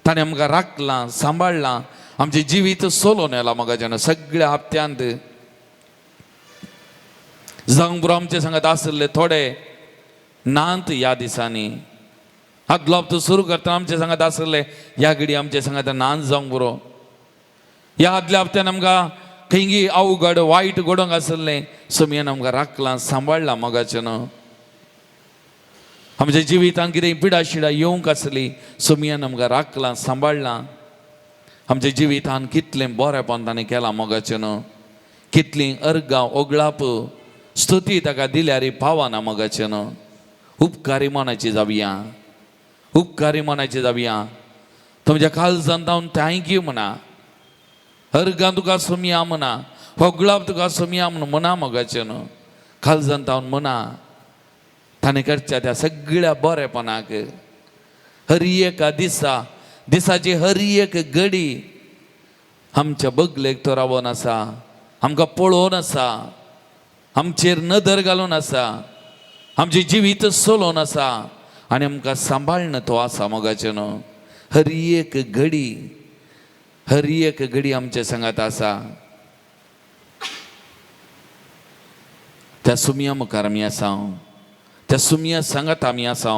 ताणें आमकां राखलां सांबाळ्ळां, आमचें जिवीत सोलोवन येलां मोगाचें सगळ्या हप्त्यांत. जावंक पुरो आमचे सांगात आशिल्ले थोडे नात ह्या दिसांनी, आदलो हप्तो सुरू करतना आमचे सांगात आशिल्ले ह्या घडी आमचे सांगात नात जावंक पुरो. ह्या आदल्या हप्त्यान आमकां खंयगी अवघड वायट घडोवंक आशिल्लें, सोमयान आमकां राखलां सांबाळ्ळां मोगाचें न्हू. आमच्या जिवितांत कितें पिडा शिडा येवंक आसली, सोमयान आमकां राखलां सांबाळ्ळां. आमच्या जिवितांत कितलें बरेंपण ताणें केलां मोगाचें न्हू, कितलीं अर्गां ओगळाप स्तुती ताका दिल्यार पावना मोगाचें न्हू. उपकारी मनाची जावया, उपकारी मनाची जावया. तुमच्या काळजान जावन thank you म्हणा, अर्गां तुका सोमया म्हणा, होगळाप तुका सोमया म्हणून म्हणा मोगाचें न्हू. काळजान जावन म्हणा ताणें करच्या त्या सगळ्या बरेपणाक. हर एका दिसा दिसाची हर एक घडी आमच्या बगलेक तो रावोन आसा, आमकां पळोवन आसा, आमचेर नदर घालून आसा, आमचें जिवीत चलोवन आसा आनी आमकां सांबाळण तो आसा मोगाचें न्हू. हर एक घडी, हर एक घडी आमचे सांगात आसा. त्या सुमया मुखार आमी आसा, त्या सुमया सांगात आमी आसा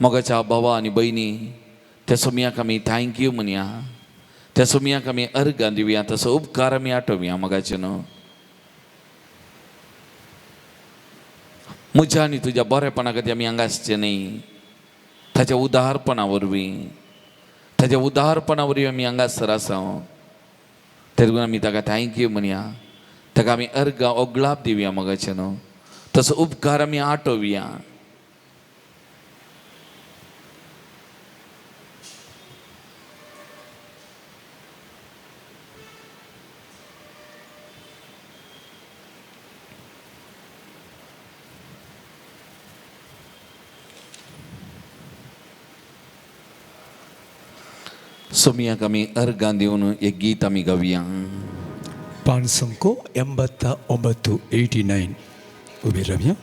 मोगाच्या भावा आनी भयणी. त्या सुमयाक आमी thank you म्हणया, त्या सुमयाक आमी अर्गां दिवया, तसो उपकार आमी आठोवया मोगाचें न्हू. म्हज्या आनी तुज्या बरेपणा खातीर आमी हांगा आसचें न्ही, ताच्या उदारपणा वरवीं, ताच्या उदारपणा वरवीं आमी हांगासर आसा. तेका आमी ताका thank you म्हणया, ताका आमी अर्गां ओगळाप दिवया मोगाचें न्हू, तसो उपकार आमी आठोवया. सोमयाक आमी अर्गां दिवन एक गीत आमी गावया. 589 89 उबे रावया.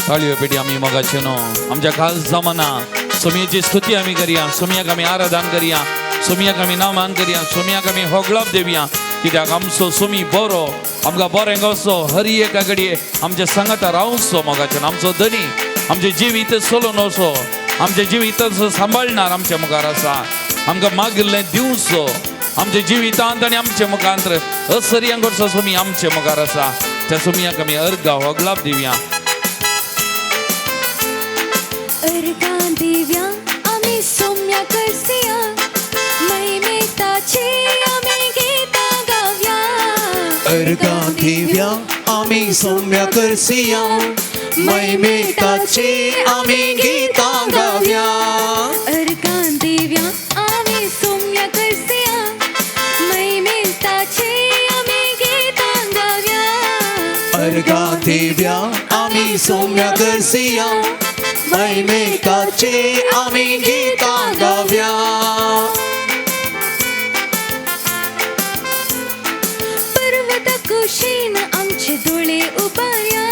ताळयो पेटी आमी मोगाचे न्हू, आमच्या खास जमाना सोमयेची स्तुती आमी करया, सोमयाक आमी आराधन करया, सोमयाक आमी नामान करया, सोमयाक आमी होगळप देवया. कित्याक आमचो सोमी बरो, आमकां बरें कसो हर एका घडये आमच्या सांगाता रावचो मोगाचें, आमचो धनी आमचें जिवीत चलोवन वचो, आमच्या जिविताचो सांबाळणार आमच्या मुखार आसा. आमकां मागिल्लें दिवचो आमच्या जिवितांत आनी आमच्या मुखांत असरियां करचो सुमी आमच्या मुखार आसा. त्या सुमयाक आमी अर्गां होगलाप दिवया. अर्गां दिव्या आमी सोम्या करसिया, महिमेताची आमी गीतां गावया. अर्गां दिव्या आमी सौम्या करसिया, महिमेताची आमी गीतां गावया. अर्गां दिव्या आमी सोम्या करसिया, महिमेताची आमी गीतां गावया. अर्गां दिव्या आमी सौम्या करसिया, महिमेताची आमी गीतां गावया. पर्वता कुशीन आमचे दोळे उबारया,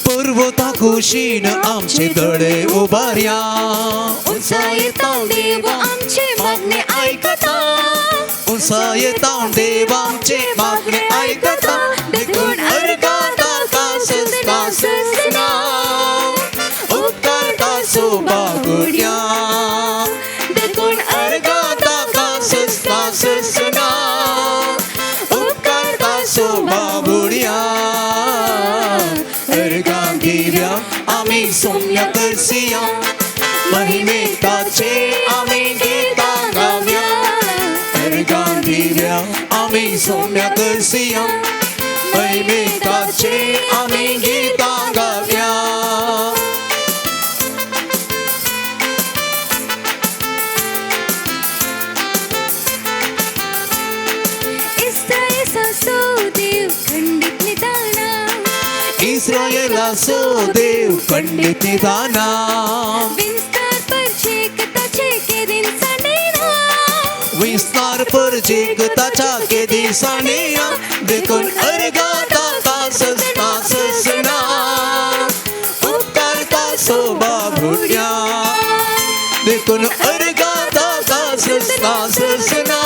पर्वता कुशीन आमचे दोळे उबारया. उंचायेता देव आमचे मागणे आयकता, उंचायेता देव आमचे मागणे आयकता. देखून अर्गां ताका सस्ता सजना, उपकारता सोबागुड्या. देखून अर्गां ताका सस्ता सजना, उपकारता सोबागुड्या. अर्गां दिव्या आमी सौम्य करसिया, महिमेताचे आमी गीतां गावया. अर्गां दिव्या आमी सौम्य करसिया, महिमेताचे आमी गीतां गावया. इस्रायेलाचो देव खंडीत निदाना, इस्रायेलाचो देव खंडीत निदाना, विस्तार परचेक ताचे केदीन सांडयना, विस्तार परचेक ताच्या केदी सांडयना. देखून अर्गां ताका सस्ता ससना, उपकारता सोबाभुड्या. देखून अर्गां ताका सस्ता ससना,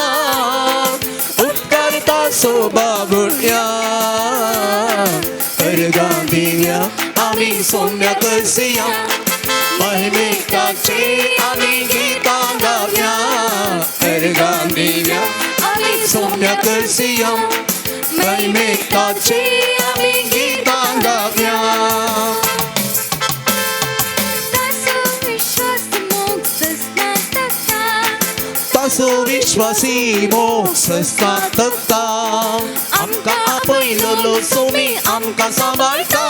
उपकारता सोबाभुड्या. अर्गां दिव्या आमी सौम्य करसिया, महिमेताचे आमी गीतां गावया. अर्गां दिव्या आमी सौम्य करसिया, महिमेताचे आमी गीतां गावया. तासो विश्वास मोग सस्ना तकता, तासो विश्वासी मोग सस्ता तकता. आमकां आपयलोलो सोमी आमकां सांबाळटा,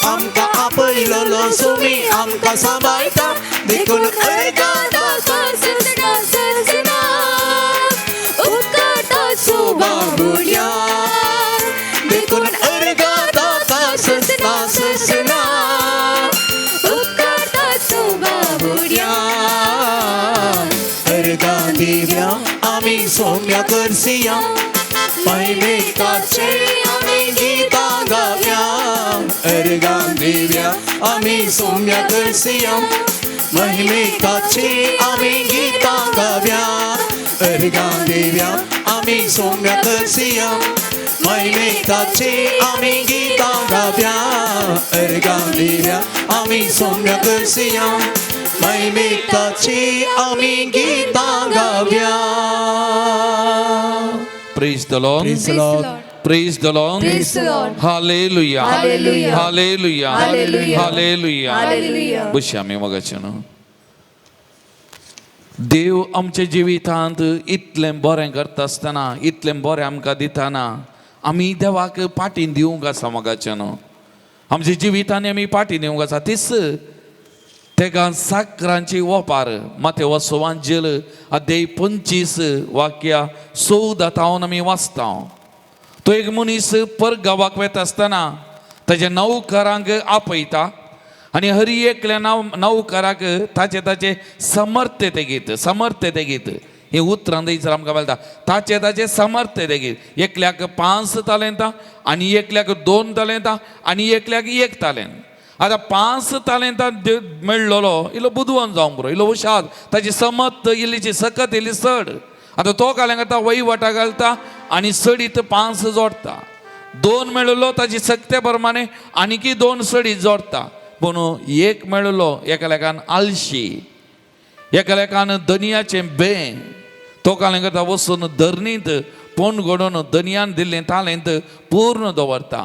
आमकां आपयलोलो सोमी आमकां सांबाळटा. देखून अर्गां ताका सस्ना सजना, उपकारता सोबागुड्या. देखून अर्गां ताका सस्ता सजना, उपकारता सोबागुड्या. अर्गां दिव्या आमी सौम्य करसिया, महिमेताचे आमी गीतां गावया. अर्गां दिव्या आमी सौम्य करसिया, महिमेताचे आमी गीतां गावया. अर्गां दिव्या आमी सौम्य करसिया, महिमेताचे आमी गीतां गावया. अर्गां दिव्या आमी सौम्य करसिया, महिमेताचे आमी गीतां गावया. Praise the Lord. Praise the Lord. Praise the Lord. Praise the Lord. Hallelujah. Hallelujah. Hallelujah. Hallelujah. Hallelujah. Hallelujah. बशी आमी मोगाचे न्हू. देव आमच्या जिवितांत इतलें बरें करता आसतना, इतलें बरें आमकां दिताना आमी देवाक पाटीन दिवंक आसा मोगाचे न्हू. आमच्या जिवितांनी आमी पाटी दिवंक आसा. तीच तेगा साकरांची ओपार माते सुवांजेल अध्याय 25 वाक्या 14 तावन आमी वाचता. तो एक मनीस परगांवाक वता आसतना ताच्या नवकरांक आपयता आनी हरी एकल्या नवकराक ताचे ताचे समर्थ्य ते घेत, समर्थ्य ते घेत. ही उतरां थंयसर आमकां मेळटा. ताचे ताचे समर्थ्य ते घेत. एकल्याक 5 तालेंतां आनी एकल्याक 2 तालेंतां आनी एकल्याक 1 तालेंत. आतां 5 तालेंतां मेळ्ळोलो इल्लो बुदवंत जावंक बरो, इल्लो हुशार, ताची समत इल्लीची सकत इल्ली चड. आतां तो काल्यां करता वयवाटा घालता आनी सडीत 5 जोडटा. 2 मेळ्ळो ताची सक्ते प्रमाणे आनीकी 2 सडीत जोडटा. पूण एक मेळलो एकालेकान आलशी, एकालेकान दनयाचें बें. तो कालें करता वचून धरणींत पोंड घडोवन दनयान दिल्लें तालेंत पूर्ण दवरता.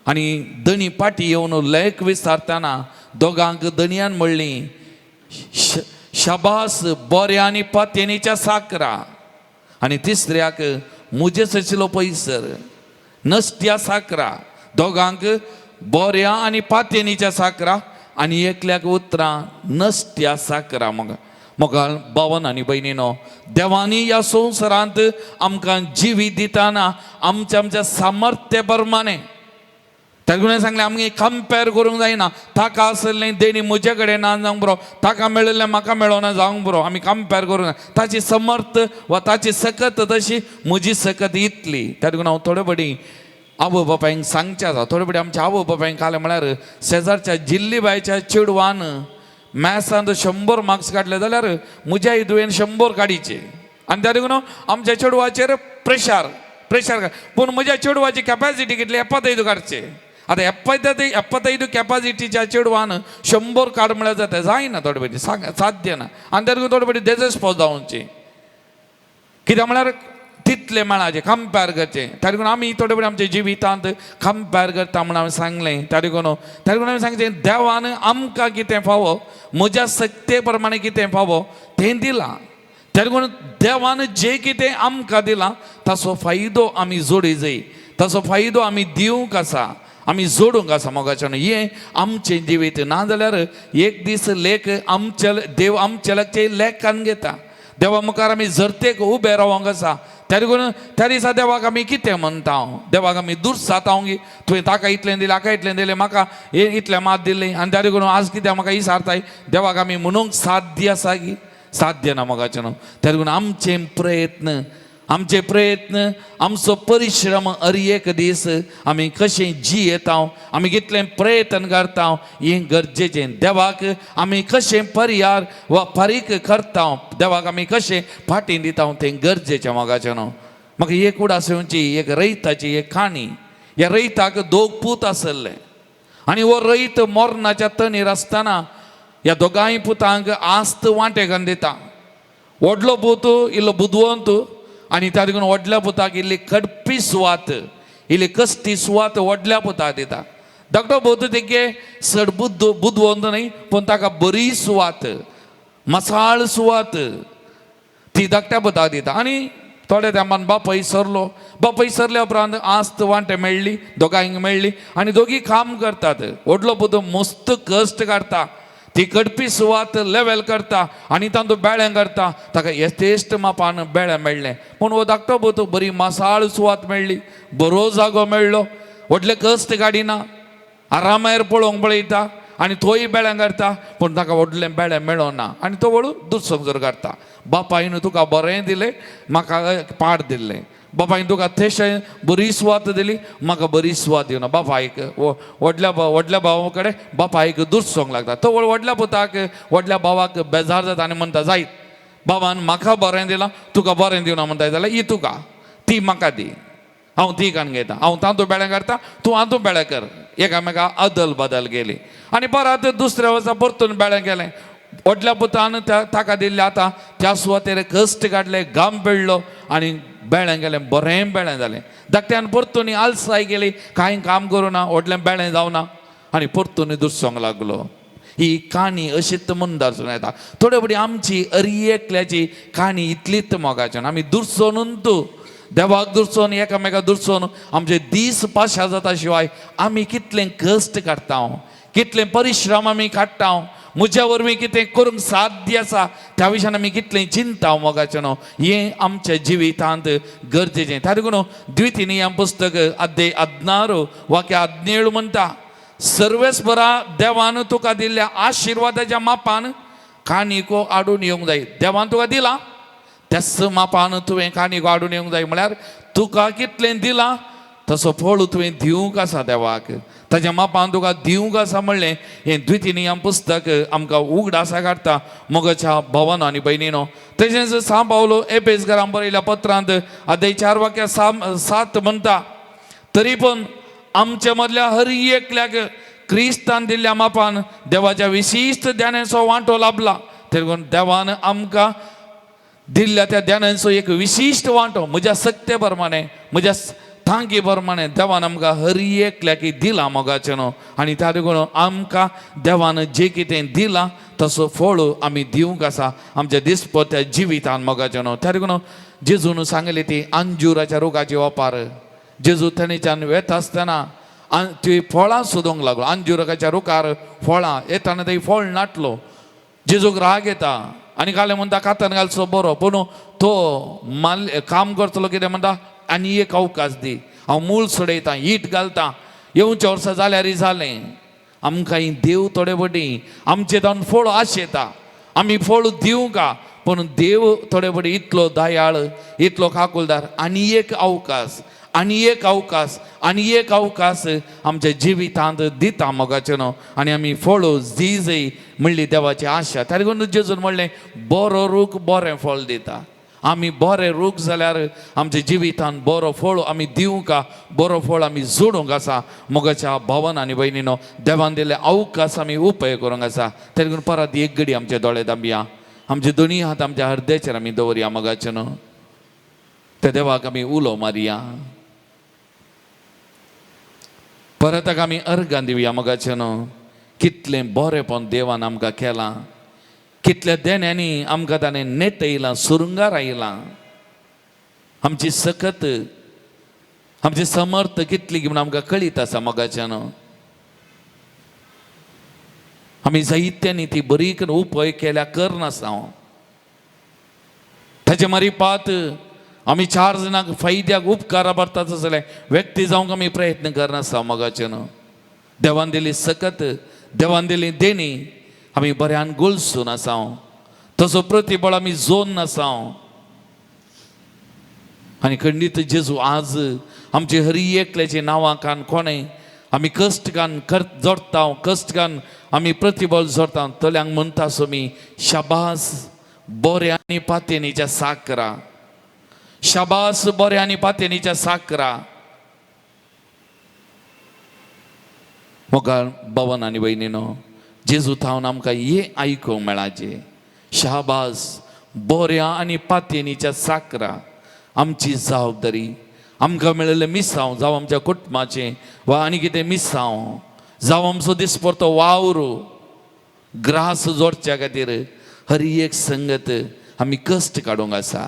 आनी दणी पाटी येवन लेख विचारतना दोगांक दनयान म्हणली, शाबास बऱ्या आनी पातयेनीच्या साकरा. आनी तिसऱ्याक मुजेच आशिल्लो पयसर नसत्या साकरा. दोगांक बऱ्या आनी पातयेनीच्या साकरा आनी एकल्याक उतरां नसत्या साकरा. मग मोगाळ बावन आनी भयणीनो, देवांनी ह्या संवसारांत आमकां जिवीत दितना आमच्या आमच्या सामर्थ्य प्रमाणे ताणें सांगलें आमगे कंपेर करूंक जायना. ताका आसलें देणी म्हजे कडेन ना जावंक बरो, ताका मेळिल्लें म्हाका मेळोना जावंक बरो. आमी कंपेर करूंक जायना. ताची समर्थ वा ताची सकत तशी म्हजी सकत इतली. त्या देखून हांव थोडे फावटी आवय बापायंक सांगचें आसा. थोडे फावटी आमच्या आवय बापायंक कालें म्हळ्यार शेजारच्या जिल्लीबायच्या चेडवान मॅथ्सांत 100 मार्क्स काडले जाल्यार म्हज्या धुवेन 100 काडीचे. आनी त्या देखून आमच्या चेडवाचेर प्रेशर प्रेशर. पूण म्हज्या चेडवाची कॅपॅसिटी कितली? 75 काडचे. आतां 75 कॅपॅसिटीच्या चेडवान 100 काड म्हळ्यार जाता जायना. थोडे फावटी सांग साध्य ना. आनी त्या देखून थोडे फावटी देजेस्पोज जावची. कित्याक म्हळ्यार तितलें मेळाचें कंपेर करचें. त्या देखून आमी थोडे फावटी आमच्या जिवितांत कंपेर करता म्हूण हांवें सांगलें. त्या देखून हांवें सांगचें, देवान आमकां कितें फावो, म्हज्या सक्ते प्रमाणे कितें फावो तें दिलां. त्या देखून देवान जें कितें आमकां दिलां ताचो फायदो आमी जोडी जाय, ताचो फायदो आमी दिवंक आसा, आमी जोडूंक आसा मोगाच्यान. हें आमचें जिवीत. ना जाल्यार एक दीस लेख आमच्या देव आमच्या लागचे लेखान घेता. देवा मुखार आमी जरतेक उबे रावंक आसा. त्या देखून त्या दिसा देवाक आमी कितें म्हणटा? देवाक आमी दुर्साता गी, तुवें ताका इतलें दिलें, हाका इतलें दिलें, म्हाका हें इतलें मात दिलें आनी त्या देखून आज कितें म्हाका इसारताय? देवाक आमी म्हणूंक साध्य आसा गी? साध्य ना मोगाचें न्हू. त्या देखून आमचे प्रयत्न, आमचे प्रयत्न, आमचो परिश्रम, हर एक दीस आमी कशें जियेता, आमी कितलें प्रयत्न करता हें गरजेचें. देवाक आमी कशें पर्यार वा फारीक करता, देवाक आमी कशें फाटीं दिता तें गरजेचें मोगाचें न्हू. म्हाका एक उडास येवची एक रयताची एक काणी. ह्या रयताक दोग पूत आसले आनी हो रयत मरणाच्या तणीर आसतना ह्या दोगांय पुतांक आस्त वांटेकान दिता. व्हडलो पूत इल्लो बुदवंत आनी त्या देखून व्हडल्या पुताक इल्ली कडपी सुवात, इल्ली कश्टी सुवात व्हडल्या पुताक दिता. धाकटो पूत तेगे चड बुदवंत न्हय, पूण ताका बरी सुवात, मसाळ सुवात ती धाकट्या पुताक दिता. आनी थोड्या तेंपान बापय सरलो. बापय सरल्या उपरांत आस्त वांटे मेळ्ळी, दोगांयक मेळ्ळी आनी दोगी काम करतात. व्हडलो पूत मस्त कश्ट काडटा, ती कडपी सुवात लेवल करता आनी तातूंत बेळें करता. ताका यथेश्ट मापान बेळें मेळ्ळें. पूण हो धाकटो पूत बरी मासाळ सुवात मेळ्ळी, बरो जागो मेळ्ळो, व्हडले कश्ट काडिना, आरामार पळोवंक पळयता आनी तोय बेळें करता, पूण ताका व्हडलें बेळें मेळोना आनी तो व्हडू दुसरो करता. बापायन तुका बरें दिलें, म्हाका पाड दिल्लें. बापायन तुका थेशें बरी सुवात दिली, म्हाका बरी सुवात दिवना. बापायक व्हडल्या व्हडल्या भावा कडेन बापायक दुरसोंक लागता. तो व्हडल्या पुताक व्हडल्या भावाक बेजार जाता आनी म्हणटा, जायत बाबान म्हाका बरें दिलां, तुका बरें दिवना म्हणटा जाल्यार ही तुका ती म्हाका दी, हांव ती काडून घेता, हांव तातूंत बेळें करता, तूं हातूंत बेळें कर. एकामेका अदल बदल केली आनी परत दुसऱ्या वर्सा परतून बेळें केलें. व्हडल्या पुतान त्या ताका दिल्लें आतां त्या सुवातेर कश्ट काडले, घाम पेडलो आनी बेळें गेलें, बरें बेळें जालें. धाकट्यान परतून आलसाय केली, कांय काम करूं ना, व्हडलें बेळें जावना आनी परतून दुसरोंक लागलो. ही काणी अशीच मुंदार येता. थोडे फावटी आमची अरी एकल्याची काणी इतलीच मोगाच्यान आमी दुरसोनून तूं देवाक दुरसोन एकामेका दुरसोन आमचे दीस पाशा जाता. शिवाय आमी कितलें कश्ट काडटा, कितलें परिश्रम आमी काडटा, म्हज्या वरवीं कितें करूंक साध्य आसा त्या विशयान आमी कितलें चिंता मोगाचें न्हू. हें आमच्या जिवितांत गरजेचें. त्या देखून द्वितीय नियम पुस्तक अध्याय 16 वाक्य 17 म्हणटा, सर्वेस्परा देवान तुका दिल्ल्या आशिर्वादाच्या मापान काणिको हाडून येवंक जाय. देवान तुका दिला त्याच मापान तुवें काणिको हाडून येवंक जाय. म्हळ्यार तुका कितलें दिलां तसो फळ तुवें दिवंक आसा देवाक, ताच्या मापान तुका दिवंक आसा म्हणलें हें द्वितीय नियम पुस्तक आमकां उगडासा काडटा मोगाच्या भावानो आनी भयणीनो. तशेंच सां पावलो एपेसकारां बरयल्या पत्रांत अध्याय 4 वाक्य 7 म्हणटा, तरी पण आमच्या मदल्या हर एकल्याक क्रिस्तान दिल्ल्या मापान देवाच्या विशिश्ट ध्यानाचो वांटो लाभला. देखून देवान आमकां दिल्ल्या त्या ध्यानांचो एक विशिश्ट वांटो म्हज्या सक्ते प्रमाणे, म्हज्या तांकी प्रमाणे देवान आमकां हर एकल्याक दिलां मोगाचें न्हू. आनी त्या देखून आमकां देवान जें कितें दिलां तसो फळ आमी दिवंक आसा आमच्या दिसपत्या जिवितान मोगाचें न्हू. त्या देखून जेजून सांगली ती अंजुराच्या रोगाची वापर. जेजू थंयच्यान वेता आसतना ती फळां सोदूंक लागलो. अंजुराच्या रुखार फळां येताना थंय फळ नाटलो. जेजूक राग येता आनी काले म्हणटा कातन घालचो बरो, पूण तो माल काम करतलो कितें म्हणटा आनी एक अवकाश दी, हांव मूळ सोडयता, ईट घालता, येवच्या वर्सा जाल्यार जालें. आमकां देव थोडे फावटी आमचे जावन फळ आशेता, आमी फळ दिवंका, पूण देव थोडे फावटी इतलो दयाळ, इतलो काकुलदार, आनी एक अवकाश, आनी एक अवकाश, आनी एक अवकाश आमच्या जिवितांत दिता मोगाचें न्हू. आनी आमी फळ दिजय म्हणली देवाची आशा. ताका लागून जेजून म्हणलें बरो रूख बरें फळ दिता. आमी बरे रूख जाल्यार आमच्या जिवितान बरो फळ आमी दिवंका, बरो फळ आमी जोडूंक आसा. मोगाच्या भावन आनी भयणीनो, देवान दिल्ले अवकाश आमी उपयोग करूंक आसा. ताका लागून परत एक घडी आमचे दोळे दामया, आमचे दोनी हात आमच्या हृदयाचेर आमी दवरया मोगाचें न्हू. त्या देवाक आमी उलो मारया, परत ताका आमी अर्गां दिवया मोगाचें न्हू. कितलें बरेंपण देवान आमकां केलां, कितल्या देण्यांनी आमकां ताणें नेटयलां, सुरुंगार आयलां. आमची सकत, आमची समर्थ कितली म्हूण आमकां कळीत आसा मोगाचें न्हू. आमी जायत्यांनी ती बरी करून उपयोग केल्या करनासा. हांव ताचे मारीपात आमी चार जाणांक फायद्याक उपकारा भरता जाल्यार व्यक्ती जावंक आमी प्रयत्न करनासा मोगाचें न्हू. देवान दिली सकत, देवान दिली देणी आमी बऱ्यान गोलसून आसा, तसो प्रतिबळ आमी जोन नासा. आनी खंडीत जेजू आज आमचे हरी एकल्याचे नांवां कान कोणें आमी कश्ट कान कर जोडटा, कश्ट कान आमी प्रतिबळ जोडटा, तल्यांक म्हणटा सोमी शाबास बऱ्या आनी पातयेनीच्या साकरा, शाबास बऱ्या आनी पातयेनीच्या साकरा. मोगाळ भवन आनी भयणीनो, जेजू थावन आमकां हें आयकूंक मेळाचें, शाबास बऱ्या आनी पातयेनीच्या साकरा. आमची जबाबदारी आमकां मेळिल्लें मिसांव, जावं आमच्या कुटुंबाचें वा आनी कितें मिसांव, जावं आमचो दिसपडतो वावर ग्रास जोडच्या खातीर हर एक संगत आमी कश्ट काडूंक आसा.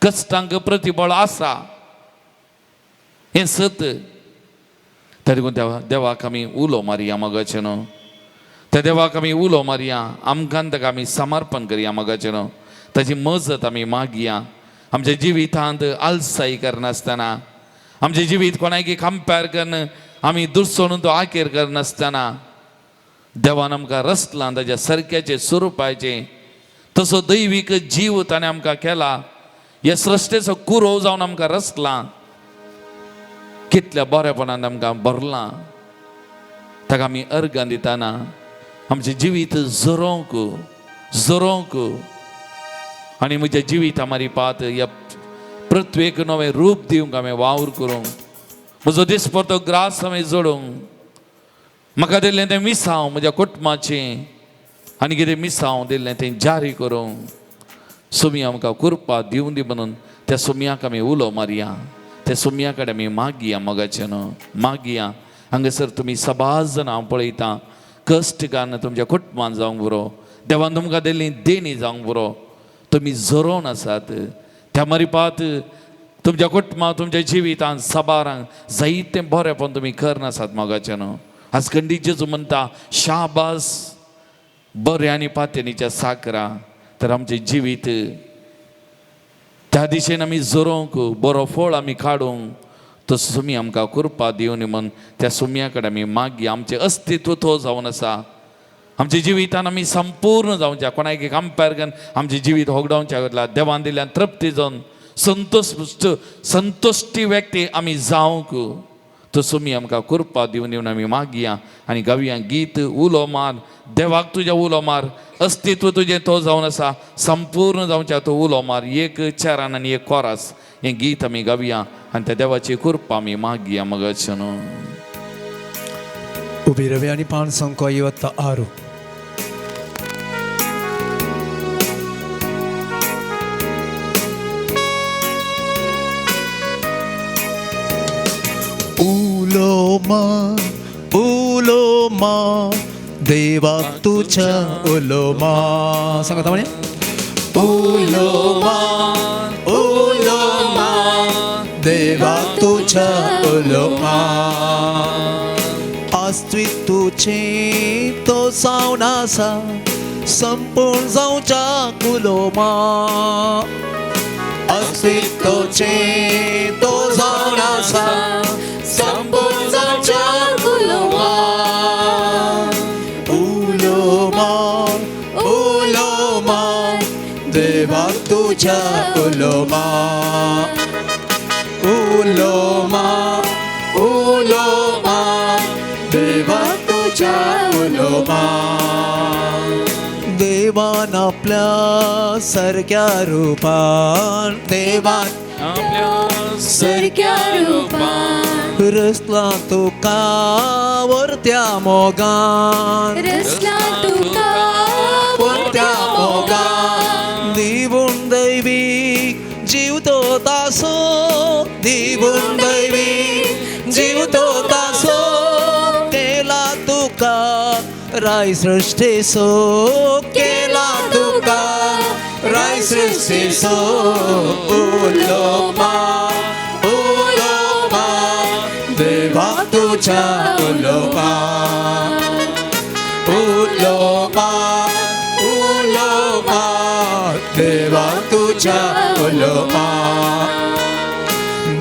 कश्टांक प्रतिबळ आसा हें सत. तरी देवा देवाक आमी उलो मारया मोगाचें न्हू. त्या देवाक आमी उलो मारया, आमकां ताका आमी समर्पण करया मोगाचें न्हू. ताची मजत आमी मागया. आमच्या जिवितांत आलसाई करनासतना, आमचें जिवीत कोणाकी कंपेर करून आमी दुसरो तो आखेर करनासतना देवान आमकां रचलां ताच्या सारक्याचें स्वरुपाचें, तसो दैवीक जीव ताणें आमकां केला. ह्या सृश्टेचो कुरोव जावन आमकां रचलां, कितल्या बरेपणान आमकां भरलां. ताका आमी अर्गां दितना आमचें जिवीत झरोवंक झरोवंक आनी म्हज्या जिविता मारी पात ह्या पृथ्वेक नवें रूप दिवंक हांवें वावर करूंक, म्हजो दिसपडतो ग्रास हांवें जोडूंक, म्हाका दिल्लें तें मिसांव म्हज्या कुटुंबाचें आनी कितें मिसांव दिल्लें तें जारी करूंक सुमी आमकां कृपा दिवं दी म्हणून त्या सुमयाक आमी उलो मारया, त्या सुमया कडेन आमी मागया मोगाचें न्हू, मागया. हांगासर तुमी सबाज जाणां हांव पळयतां कश्ट काडून तुमच्या कुटुंबान जावंक पुरो, देवान तुमकां दिल्ली देणी जावंक पुरो, तुमी झरोवन आसात. त्या मारीपात तुमच्या कुटुंबां तुमच्या जिवितांत सबारांक जायतें बरेंपण तुमी करनासात मोगाचें न्हू. आज खंडीत जेजू म्हणटा शाबास बऱ्या आनी पातयेनीच्या साकरा. तर आमचें जिवीत त्या दिशेन आमी झरोवंक, बरो फळ आमी काडूंक तो सुमी आमकां कृपा दिवनी म्हूण त्या सुमया कडेन आमी मागया. आमचें अस्तित्व तो जावन आसा. आमच्या जिवितान आमी संपूर्ण जावच्या, कोणाक कंपेर करून आमचें जिवीत होगडावच्या बदला देवान दिल्यान तृप्ती जावन संतोष संतुश्टी व्यक्ती आमी जावंक तो सुमी आमकां कृपा दिवन दिवन आमी मागया आनी गावया गीत उलो मार देवाक तुज्या उलो मार, अस्तित्व तुजें तो जावन आसा, संपूर्ण जावच्या तो उलो मार. एक चरण आनी एक कोरस हें गीत आमी गावया आनी त्या देवाची कृपा आमी मागया. मगाचें न्हू. उबी रव्या आनी पान संको 56. उलो मा उलो मा देवा तुझ्या उलो मा. सांगता म्हणे उलो मा उलो मा देवा तुझ्या उलो मा. अस्तित्व तुझे तो जावन आसा संपूर्ण जावच्या उलो मा. अस्तित्वचे तो जावन आसा संपूर्ण जावच्या उलो मा. उलो मा उलो मा देवा तुझ्या उलो मा. उलो मा उलो मा देवा तुझ्या उलो मा. देवान आपल्या सारक्या रूपान देवान आपल्या सारक्या रूपान रसला तुका वरत्या मोगान रसला तुका वरत्या मोगान दिवून दैवी जीव तो तासो दिवून दैवी जीव तो तासो केला तुका राय सृष्टीसो केला तुका राय सृष्टीसो. उलो मा उलो मा देवा तुझ्या उलो मा. उलो मा उलो मा देवा तुझ्या उलो मा.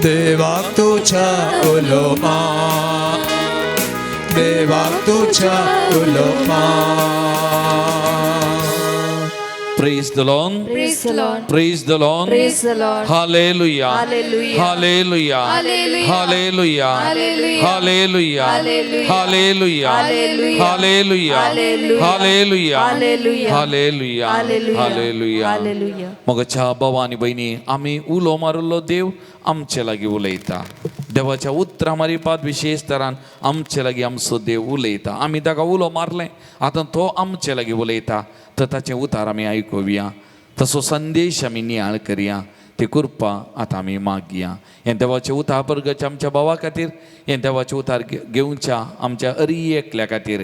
देवा तुझ्या उलो मा देवा तुझ्या उलो मा. Praise the Lord. Praise the Lord. Praise the Lord. Praise the Lord. Hallelujah. Hallelujah. Hallelujah. Hallelujah. Hallelujah. Hallelujah. Hallelujah. Hallelujah. Hallelujah. Hallelujah. Hallelujah. Hallelujah. Hallelujah. Hallelujah. Hallelujah. Hallelujah. Hallelujah. Hallelujah. मोगाच्या भावा आनी भयणी, आमी उलो मारिल्लो देव आमचे लागीं उलयता. देवाच्या उतरां मारिपात विशेश तरान आमचे लागीं आमचो देव उलयता. आमी ताका उलो मारलें, आतां तो आमचे लागीं उलयता. तर ताचें उतार आमी आयकुया, तसो संदेश आमी नियाळ करया. ती कृपा आतां आमी मागया. हें देवाचें उतार बर्गच्या आमच्या भावा खातीर, हें देवाचें उतार घेवच्या आमच्या अरी एकल्या खातीर,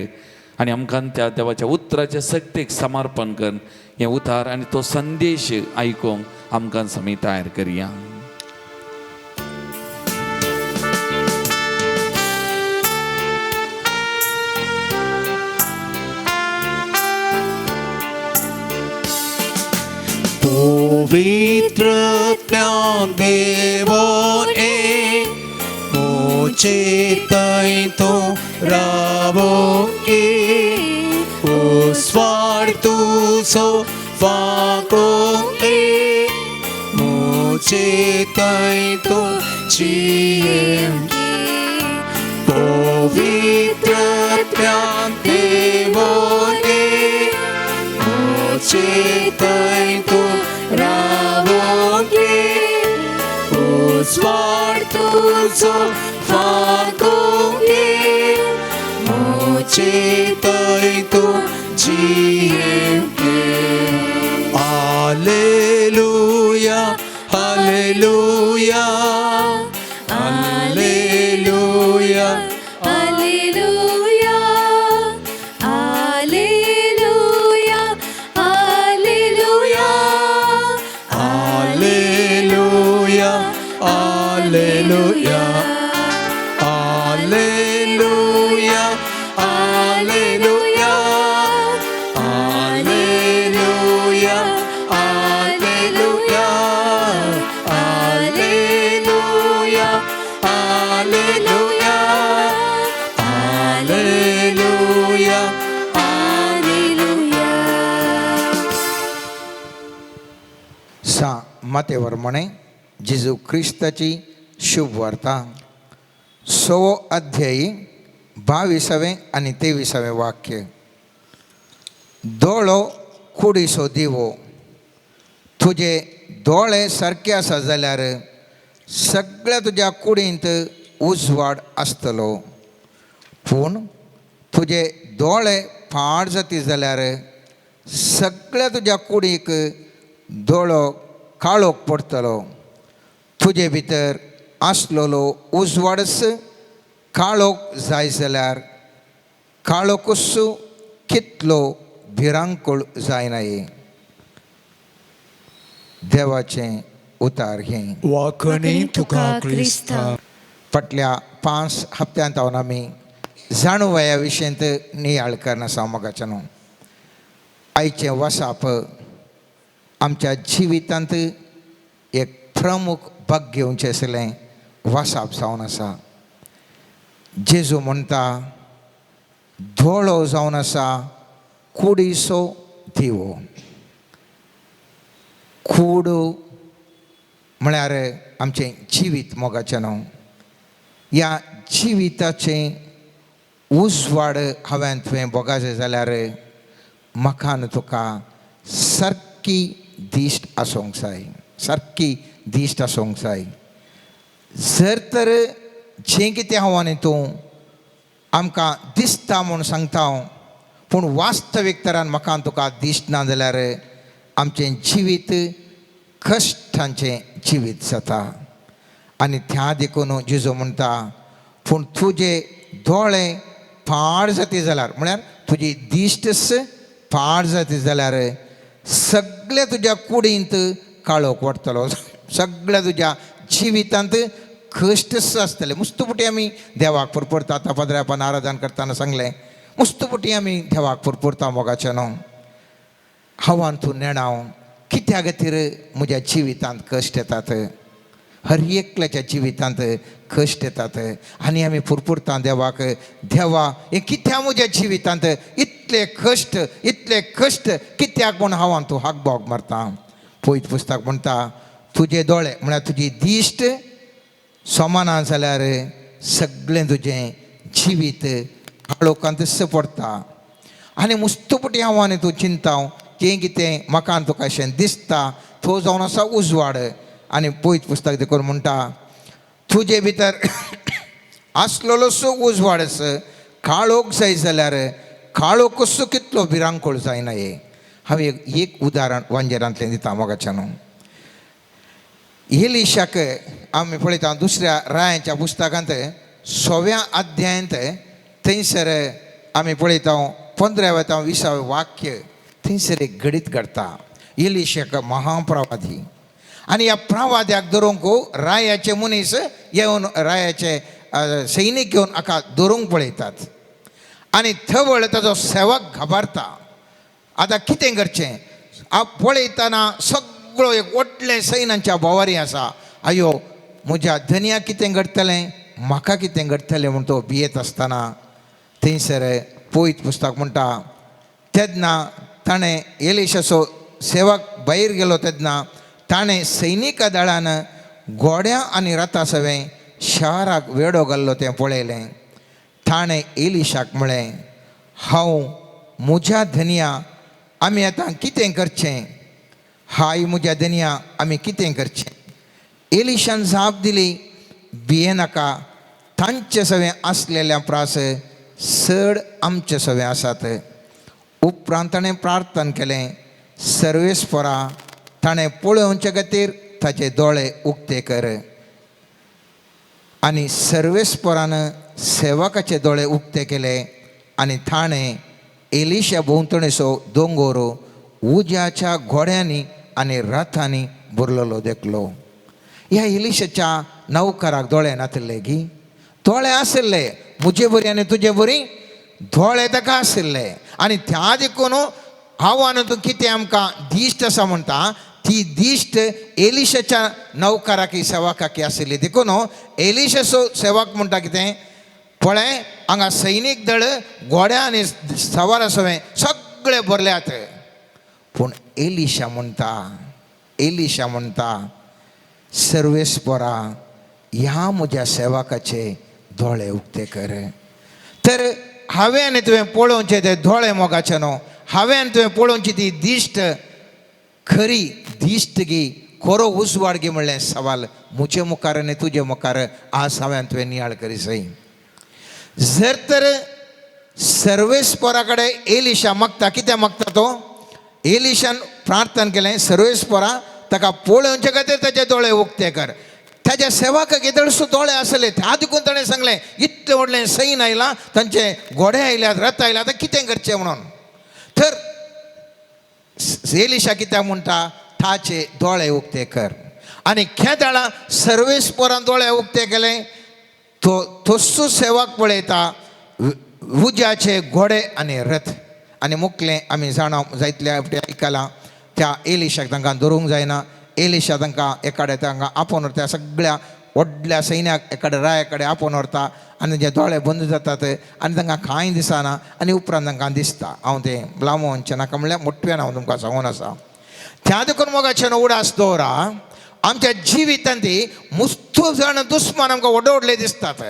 आनी आमकां त्या देवाच्या उतराच्या शक्तीक समर्पण करून हें उतार आनी तो संदेश आयकूंक आमकां आमी तयार करया. पवित्र ज्ञान देवो ए मोचे तै तो रावो ए उस्वार तुसो फाको ए मोचे तै तो जियेव पवित्र ज्ञान देवो ए मोचे तै तो रावोगे उस्वार तुझो फाकोगे मोचे तै तो जियेगे. Hallelujah hallelujah hallelujah hallelujah hallelujah hallelujah hallelujah hallelujah hallelujah hallelujah hallelujah hallelujah hallelujah hallelujah hallelujah hallelujah. सा मातेवर म्हणे जेजू क्रिस्ताची शुभ वार्ता 6वो अध्यायी 22वें आनी 23वें वाक्य. दोळो कुडीचो दिवो, तुजे दोळे सारके आसा जाल्यार सगळ्या तुज्या कुडींत उजवाड आसतलो, पूण तुजे दोळे पाड जाती जाल्यार सगळ्या तुज्या कुडीक दोळो काळोख पडटलो. तुजे भितर आसलेलो उजवाडस काळोख जाय जाल्यार काळोखूच कितलो भिरांकूळ जायना. देवाचें उतार हें. वाखणी तुका क्रिस्ता. फाटल्या 5 हप्त्यांत हांव आमी जाणवया विशयंत नियाळ करना मोगाच्या न्हू. आयचें वसाप आमच्या जिवितांत एक प्रमुख भाग घेवचें आसलें वसाप जावन आसा. जेजू म्हणटा दोळो जावन आसा कुडीचो दिवो. कूड म्हळ्यार आमचें जिवीत मोगाचें न्हू. ह्या जिविताचें उजवाड हांवें तुवें भोगाचें जाल्यार म्हाका न्हू तुका सारकी दिश्ट आसूंक जाय, सारकी दिश्ट आसूंक जाय. जर तर जें कितें हांव आनी तूं आमकां दिसता म्हूण सांगता हांव, पूण वास्तवीक तरान म्हाका तुका दिश्ट ना जाल्यार आमचें जिवीत कश्टांचें जिवीत जाता. आनी त्या देखून जेजू म्हणटा पूण तुजे दोळे पाड जाती जाल्यार, म्हळ्यार तुजी दिश्टस पाड जाती जाल्यार सगळ्या तुज्या कुडींत काळोख वाडटलो, सगळ्या तुज्या जिवितांत कश्टस आसतले. मुस्तुपुटी आमी देवाक पुरपुरता. आतां पाद्र्यापान आराधन करतना सांगलें, मुस्तुपुटी आमी देवाक पुरपुरता मोगाचें न्हू. हांव तूं नेणाव कित्या खातीर म्हज्या जिवितांत कश्ट येतात, हर एकल्याच्या जिवितांत कश्ट येतात आनी आमी पुरपुरता देवाक, देवा हें कित्या म्हज्या जिवितांत इतले कश्ट, इतले कश्ट कित्याक म्हूण हांव तूं हाक बोग मारता. पयत पुस्तक म्हणटा तुजे दोळे म्हळ्यार तुजी दिश्ट सोमाना जाल्यार सगळें तुजें जिवीत काळोखांत पडटा. आनी मुस्तुपटी हांव आनी तूं चिंता तें कितें म्हाका आनी तुका अशें दिसता तो जावन आसा उजवाड. आनी पयत पुस्तक देखून म्हणटा तुजे भितर आसलेलो सो उजवाड काळोख जाय जाल्यार काळोखूच कितलो भिरांकूळ जायना. हे हांव एक उदाहरण वांजेरांतलें दिता मोगाच्या न्हू. एलिशाक आमी पळयता दुसऱ्या रायांच्या पुस्तकांत 6व्या अध्यायांत, थंयसर आमी पळयता 15व्या ते 20व्या वाक्य, थंयसर एक घडीत घडटा. एलिशाक महाप्रवादी आनी ह्या प्रवाद्याक धरूंक रायाचे मनीस येवन रायाचे सैनीक घेवन हाका धरूंक पळयतात आनी थवळ ताजो सेवक घाबरता. आतां कितें करचें, पळयतना सगळो एक व्हडलें सैन्यांच्या भोंवारी आसा. आयो म्हज्या धनयाक कितें घडटलें, म्हाका कितें घडटलें म्हूण तो भियेत आसतना थंयसर पयत पुस्तक म्हणटा तेन्ना ताणें एलिशाचो सेवक भायर गेलो तेन्ना ताणें सैनिका दळान घोड्या आनी रथा सवें शाराक वेडो घाल्लो तें पळयलें. ताणें एलिशाक म्हळें हांव म्हज्या धनया आमी आतां कितें करचें, हाय म्हज्या धनया आमी कितें करचें. एलिशान जाप दिली भियेनाका, तांचे सवें आसलेल्या प्रास चड आमचे सवें आसात. उपरांत ताणें प्रार्थना केलें सर्वेस्परा ताणें पळोवचे खातीर ताचे दोळे उक्ते कर. आनी सर्वेस्परान सेवकाचे दोळे उक्ते केले आनी ताणें एलिशा भोंवतणीचो दोंगोर उज्याच्या घोड्यांनी आनी रथांनी भरलेलो देखलो. ह्या एलिशाच्या नौकराक दोळे नातिल्ले गी, दोळे आशिल्ले म्हजे बरी आनी तुजे बरी दोळे ताका आशिल्ले. आनी त्या देखून हांव आनी तूं कितें आमकां दिश्ट आसा म्हणटा ती दिश्ट एलिशाच्या नौकराक सेवकाक आशिल्ली. देखून एलिशाचो सेवक म्हणटा कितें पळय हांगा सैनीक दळ घोड्या आनी सवार सवें सगळे भरल्यात. पूण एलिशा म्हणटा, एलिशा म्हणटा सर्वेस्परा ह्या म्हज्या सेवकाचे दोळे उक्ते कर. तर हांवें आनी तुवें पळोवचें ते दोळे मोगाचे न्हू, हांवें आनी तुवें पळोवची ती दिश्ट खरी दिश्ट गी खरो उजवाड गी म्हणलें सवाल म्हजे मुखार आनी तुजे मुखार आज हांवें तुवें नियाळ करी सई. जर तर सर्वेस्परा कडेन एलिशा मागता. कितें मागता तो? एलिशान प्रार्थना केलें, सर्वेस्परा ताका पळोवचे खातीर ताचे दोळे उक्ते कर. ताच्या सेवकाक येदळसो दोळे आसले, त्या देखून ताणें सांगलें इतलें व्हडलें सैन आयलां, तांचे घोडे आयल्यात, रथ आयल्या, आतां कितें करचें म्हणून. तर एलिशा कित्याक म्हणटा, ताचे दोळे उक्ते कर. आनी खेदाळा सर्वेस्परान दोळे उक्ते केले, तो तस्सो सेवक पळयता उज्याचे घोडे आनी रथ. आनी मुकलें आमी जाणा जायतल्या फावटी आयकलां, त्या एलिशाक तांकां धरूंक जायना. एलिशा तांकां एकाडे तांकां आपोवन व्हरता, सगळ्या व्हडल्या सैन्याक एकाडे राया कडेन आपोवन व्हरता आनी जे दोळे बंद जातात आनी तांकां कांय दिसना आनी उपरांत तांकां दिसता. हांव तें लांबोवचें नाका म्हणल्यार मोठ्यान हांव तुमकां सांगून आसा. त्या देखून मोगाचें उडास दवरा, आमच्या जिवितांत मुस्तू जाण दुस्मान आमकां व्हडले व्हडले दिसतात,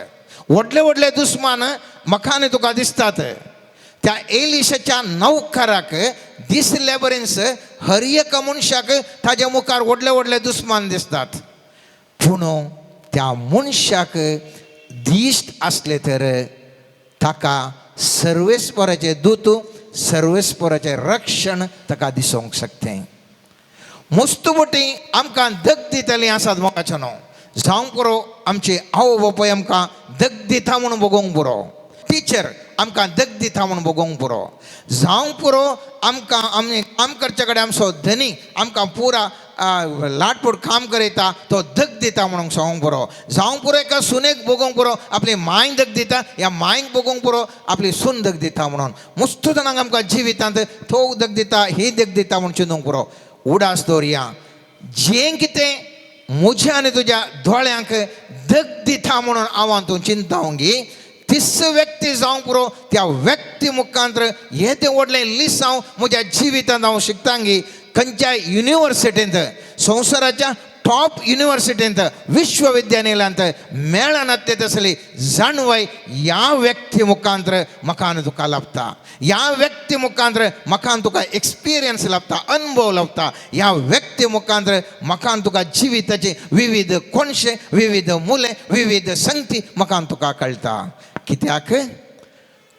व्हडले व्हडले दुस्मान म्हाका आनी तुका दिसतात. त्या एलिशाच्या नौकराक दिसल्या बरेंच हर एका मनशाक ताज्या मुखार व्हडले व्हडले दुस्मान दिसतात. पूण त्या मनशाक दिश्ट आसले तर ताका सर्वेस्पराचे दूत, सर्वेस्पराचें रक्षण ताका दिसूंक शकतें. मुस्तुबटी आमकां दग दितलीं आसात मोगाचें न्हू, जावंक पुरो आमची आवय बापूय आमकां दग दिता म्हणून बगोवंक पुरो, टिचर आमकां दग दिता म्हणून बगोवंक पुरो, जावंक पुरो आमकां आमी काम करचे कडेन आमचो धनी आमकां पुरा लाटपूट काम करयता तो दग दिता म्हणून सांगूंक पुरो, जावंक पुरो एका सुनेक बगोवंक पुरो आपली मांय दग दिता, ह्या मांयक बगोवंक पुरो आपली सून दग दिता म्हणून. मुस्तू जाणांक आमकां जिवितांत तो दग दिता ही दग दिता म्हणून चिंतूंक पुरो. उडास दवरया, जें कितें म्हज्या आनी तुज्या दोळ्यांक दग दिता म्हणून हांव तूं चिंतावंगी, तीस व्यक्ती जावंक पुरो, त्या व्यक्ती मुखांतर येदें व्हडलें लिसांव म्हज्या जिवितांत हांव शिकतांगी. खंयच्या युनिवर्सिटींत, संवसाराच्या टॉप युनिवर्सिटींत, विश्वविद्यालयांत मेळना ते तसली जाणवाय ह्या व्यक्ती मुखांतर म्हाका आनी तुका लाभता. ह्या व्यक्ती मुखांतर म्हाका आनी तुका एक्सपिरियन्स लाभता, अनुभव लाभता. ह्या व्यक्ती मुखांतर म्हाका आनी तुका जिविताचे विविध कोणशे, विविध मुले, विविध संगती म्हाका आनी तुका कळटा. कित्याक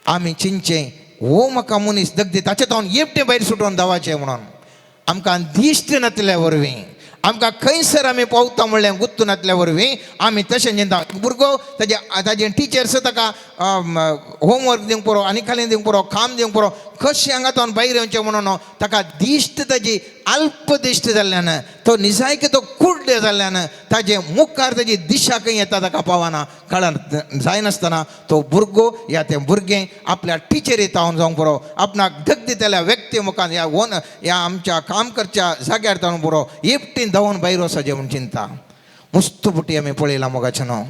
आमी चिंतचें हो म्हाका मनीस दगदी ताचे तावन एकटें भायर सुटोवन धांवाचें म्हणून. आमकां दिश्ट नातल्या वरवीं, आमकां खंयसर आमी पावता म्हणलें गुत्तू नातल्या वरवीं आमी तशें चिंता. भुरगो ताजे ताजे टिचर्स ताका होमवर्क दिवंक पुरो आनी खाली दिवंक पुरो, काम दिवंक पुरो, कशें हांगा तावन भायर येवचें म्हणून ताका दिश्ट ताजी अल्प दिश्ट जाल्ल्यान तो निजायकी तो कुड्डे जाल्ल्यान ताजे मुखार ताजी दिशा खंय येता ताका पावना. कळना जायनासतना तो भुरगो या तें भुरगें आपल्या टिचरी तावन जावंक पुरो, आपणाक धग दितल्या व्यक्ती मुखार ह्या वन ह्या आमच्या काम करच्या जाग्यार तावन पुरो एकटीन धांवून भायर वचचें म्हूण चिंता. मुस्तू पुटी आमी पळयलां मोगाचें न्हू,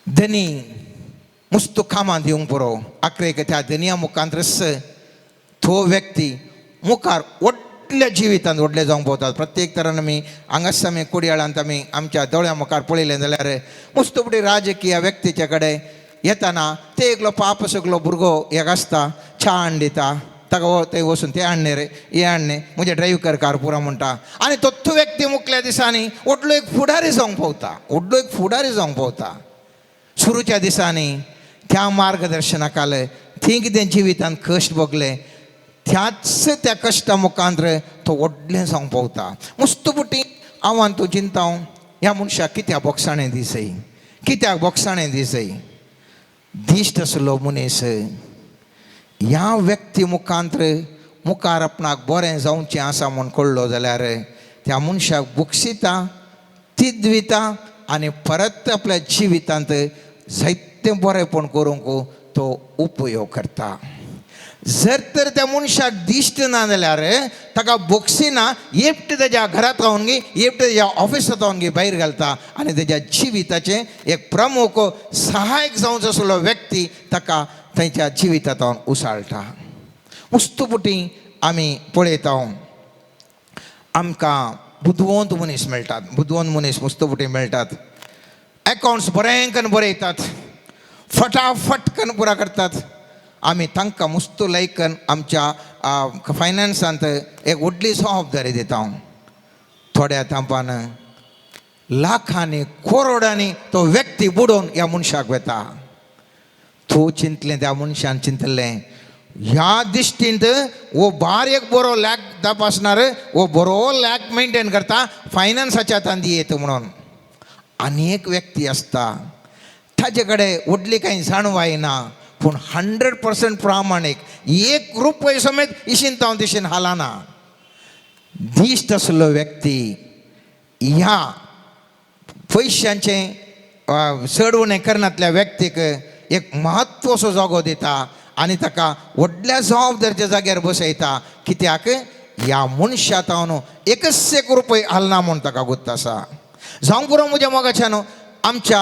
धनी मुस्तू कामां दिवंक पुरो, आखरेक त्या धनया मुखांतरच तो व्यक्ती मुखार व्हडल्या जिवितांत व्हडले जावंक पावतात. प्रत्येक तरान आमी हांगासर आमी कुडयाळांत आमी आमच्या दोळ्या मुखार पळयलें जाल्यार मुस्तुपटी राजकीय व्यक्तीचे कडेन येताना ते एकलो पाप सगलो भुरगो एक आसता, च्या हाडून दिता ताका, थंय वचून तें हाडणे रे हें हाडणे म्हजें ड्रायव्ह कर कार पुरो म्हणटा. आनी तो व्यक्ती मुखल्या दिसांनी व्हडलो एक फुडारी जावंक पावता, व्हडलो एक फुडारी जावंक पावता. सुरूच्या दिसांनी त्या मार्गदर्शनाखाल थंय कितें जिवितांत कश्ट भोगले त्याच त्या कश्टा मुखांतर तो व्हडलें जावंक पावता. मुस्तुपुटी हांव तूं चिंता ह्या मनशाक कित्याक बोगसाणें दिसय, कित्याक बोगसाणें दिसय. दिश्ट आसलो मनीस ह्या व्यक्ती मुखांतर मुखार आपणाक बरें जावचें आसा म्हूण कळ्ळो जाल्यार त्या मनशाक बुक्षिता, तिद्विता आनी परत आपल्या जिवितांत जायतें बरेंपण करूंक तो उपयोग करता. जर तर त्या मनशाक दिश्ट ना जाल्यार ताका बोगसिना, एकटें ताज्या घरांत रावन गी, एकटें ताज्या ऑफिसांत रावन गी भायर घालता आनी ताज्या जिविताचें एक प्रमुख सहायक जावचो आसलो व्यक्ती ताका तांच्या जिवितांत उसाळटा. मुस्तुपुटी आमी पळयता आमकां बुदवंत मनीस मेळटात, बुदवंत मनीस मुस्तुपुटी मेळटात, एकावंट्स बरें कन्न बरयतात, फटाफट कन्न पुरा करतात. आमी तांकां मुस्तू लायकन आमच्या फायनान्सांत एक व्हडली जबाबदारी दिता. थोड्या तेंपान लाखांनी करोडांनी तो व्यक्ती बुडोवन ह्या मनशाक वता. तो चिंतलें, त्या मनशान चिंतलें ह्या दिश्टींत वो बार एक बरो लॅक तपासणार, वो बरो लॅक मेंटेन करता, फायनान्साच्या हातान येता म्हणून. आनी एक व्यक्ती आसता ताजे कडेन व्हडली कांय जाणवाय ना, पूण 100% प्रामाणीक, एक रुपय समेत इशीन तावन तिशीन हालाना. दिश्ट आसलो व्यक्ती ह्या पयशांचें चड उणें करनातल्या व्यक्तीक एक म्हत्वाचो जागो दिता आनी ताका व्हडल्या जबाबदारीच्या जाग्यार बसयता. कित्याक ह्या मनशा तावन एकच एक रुपय हालना म्हूण ताका गुत्त आसा. जावंक पुरो म्हज्या मोगाच्या न्हू, आमच्या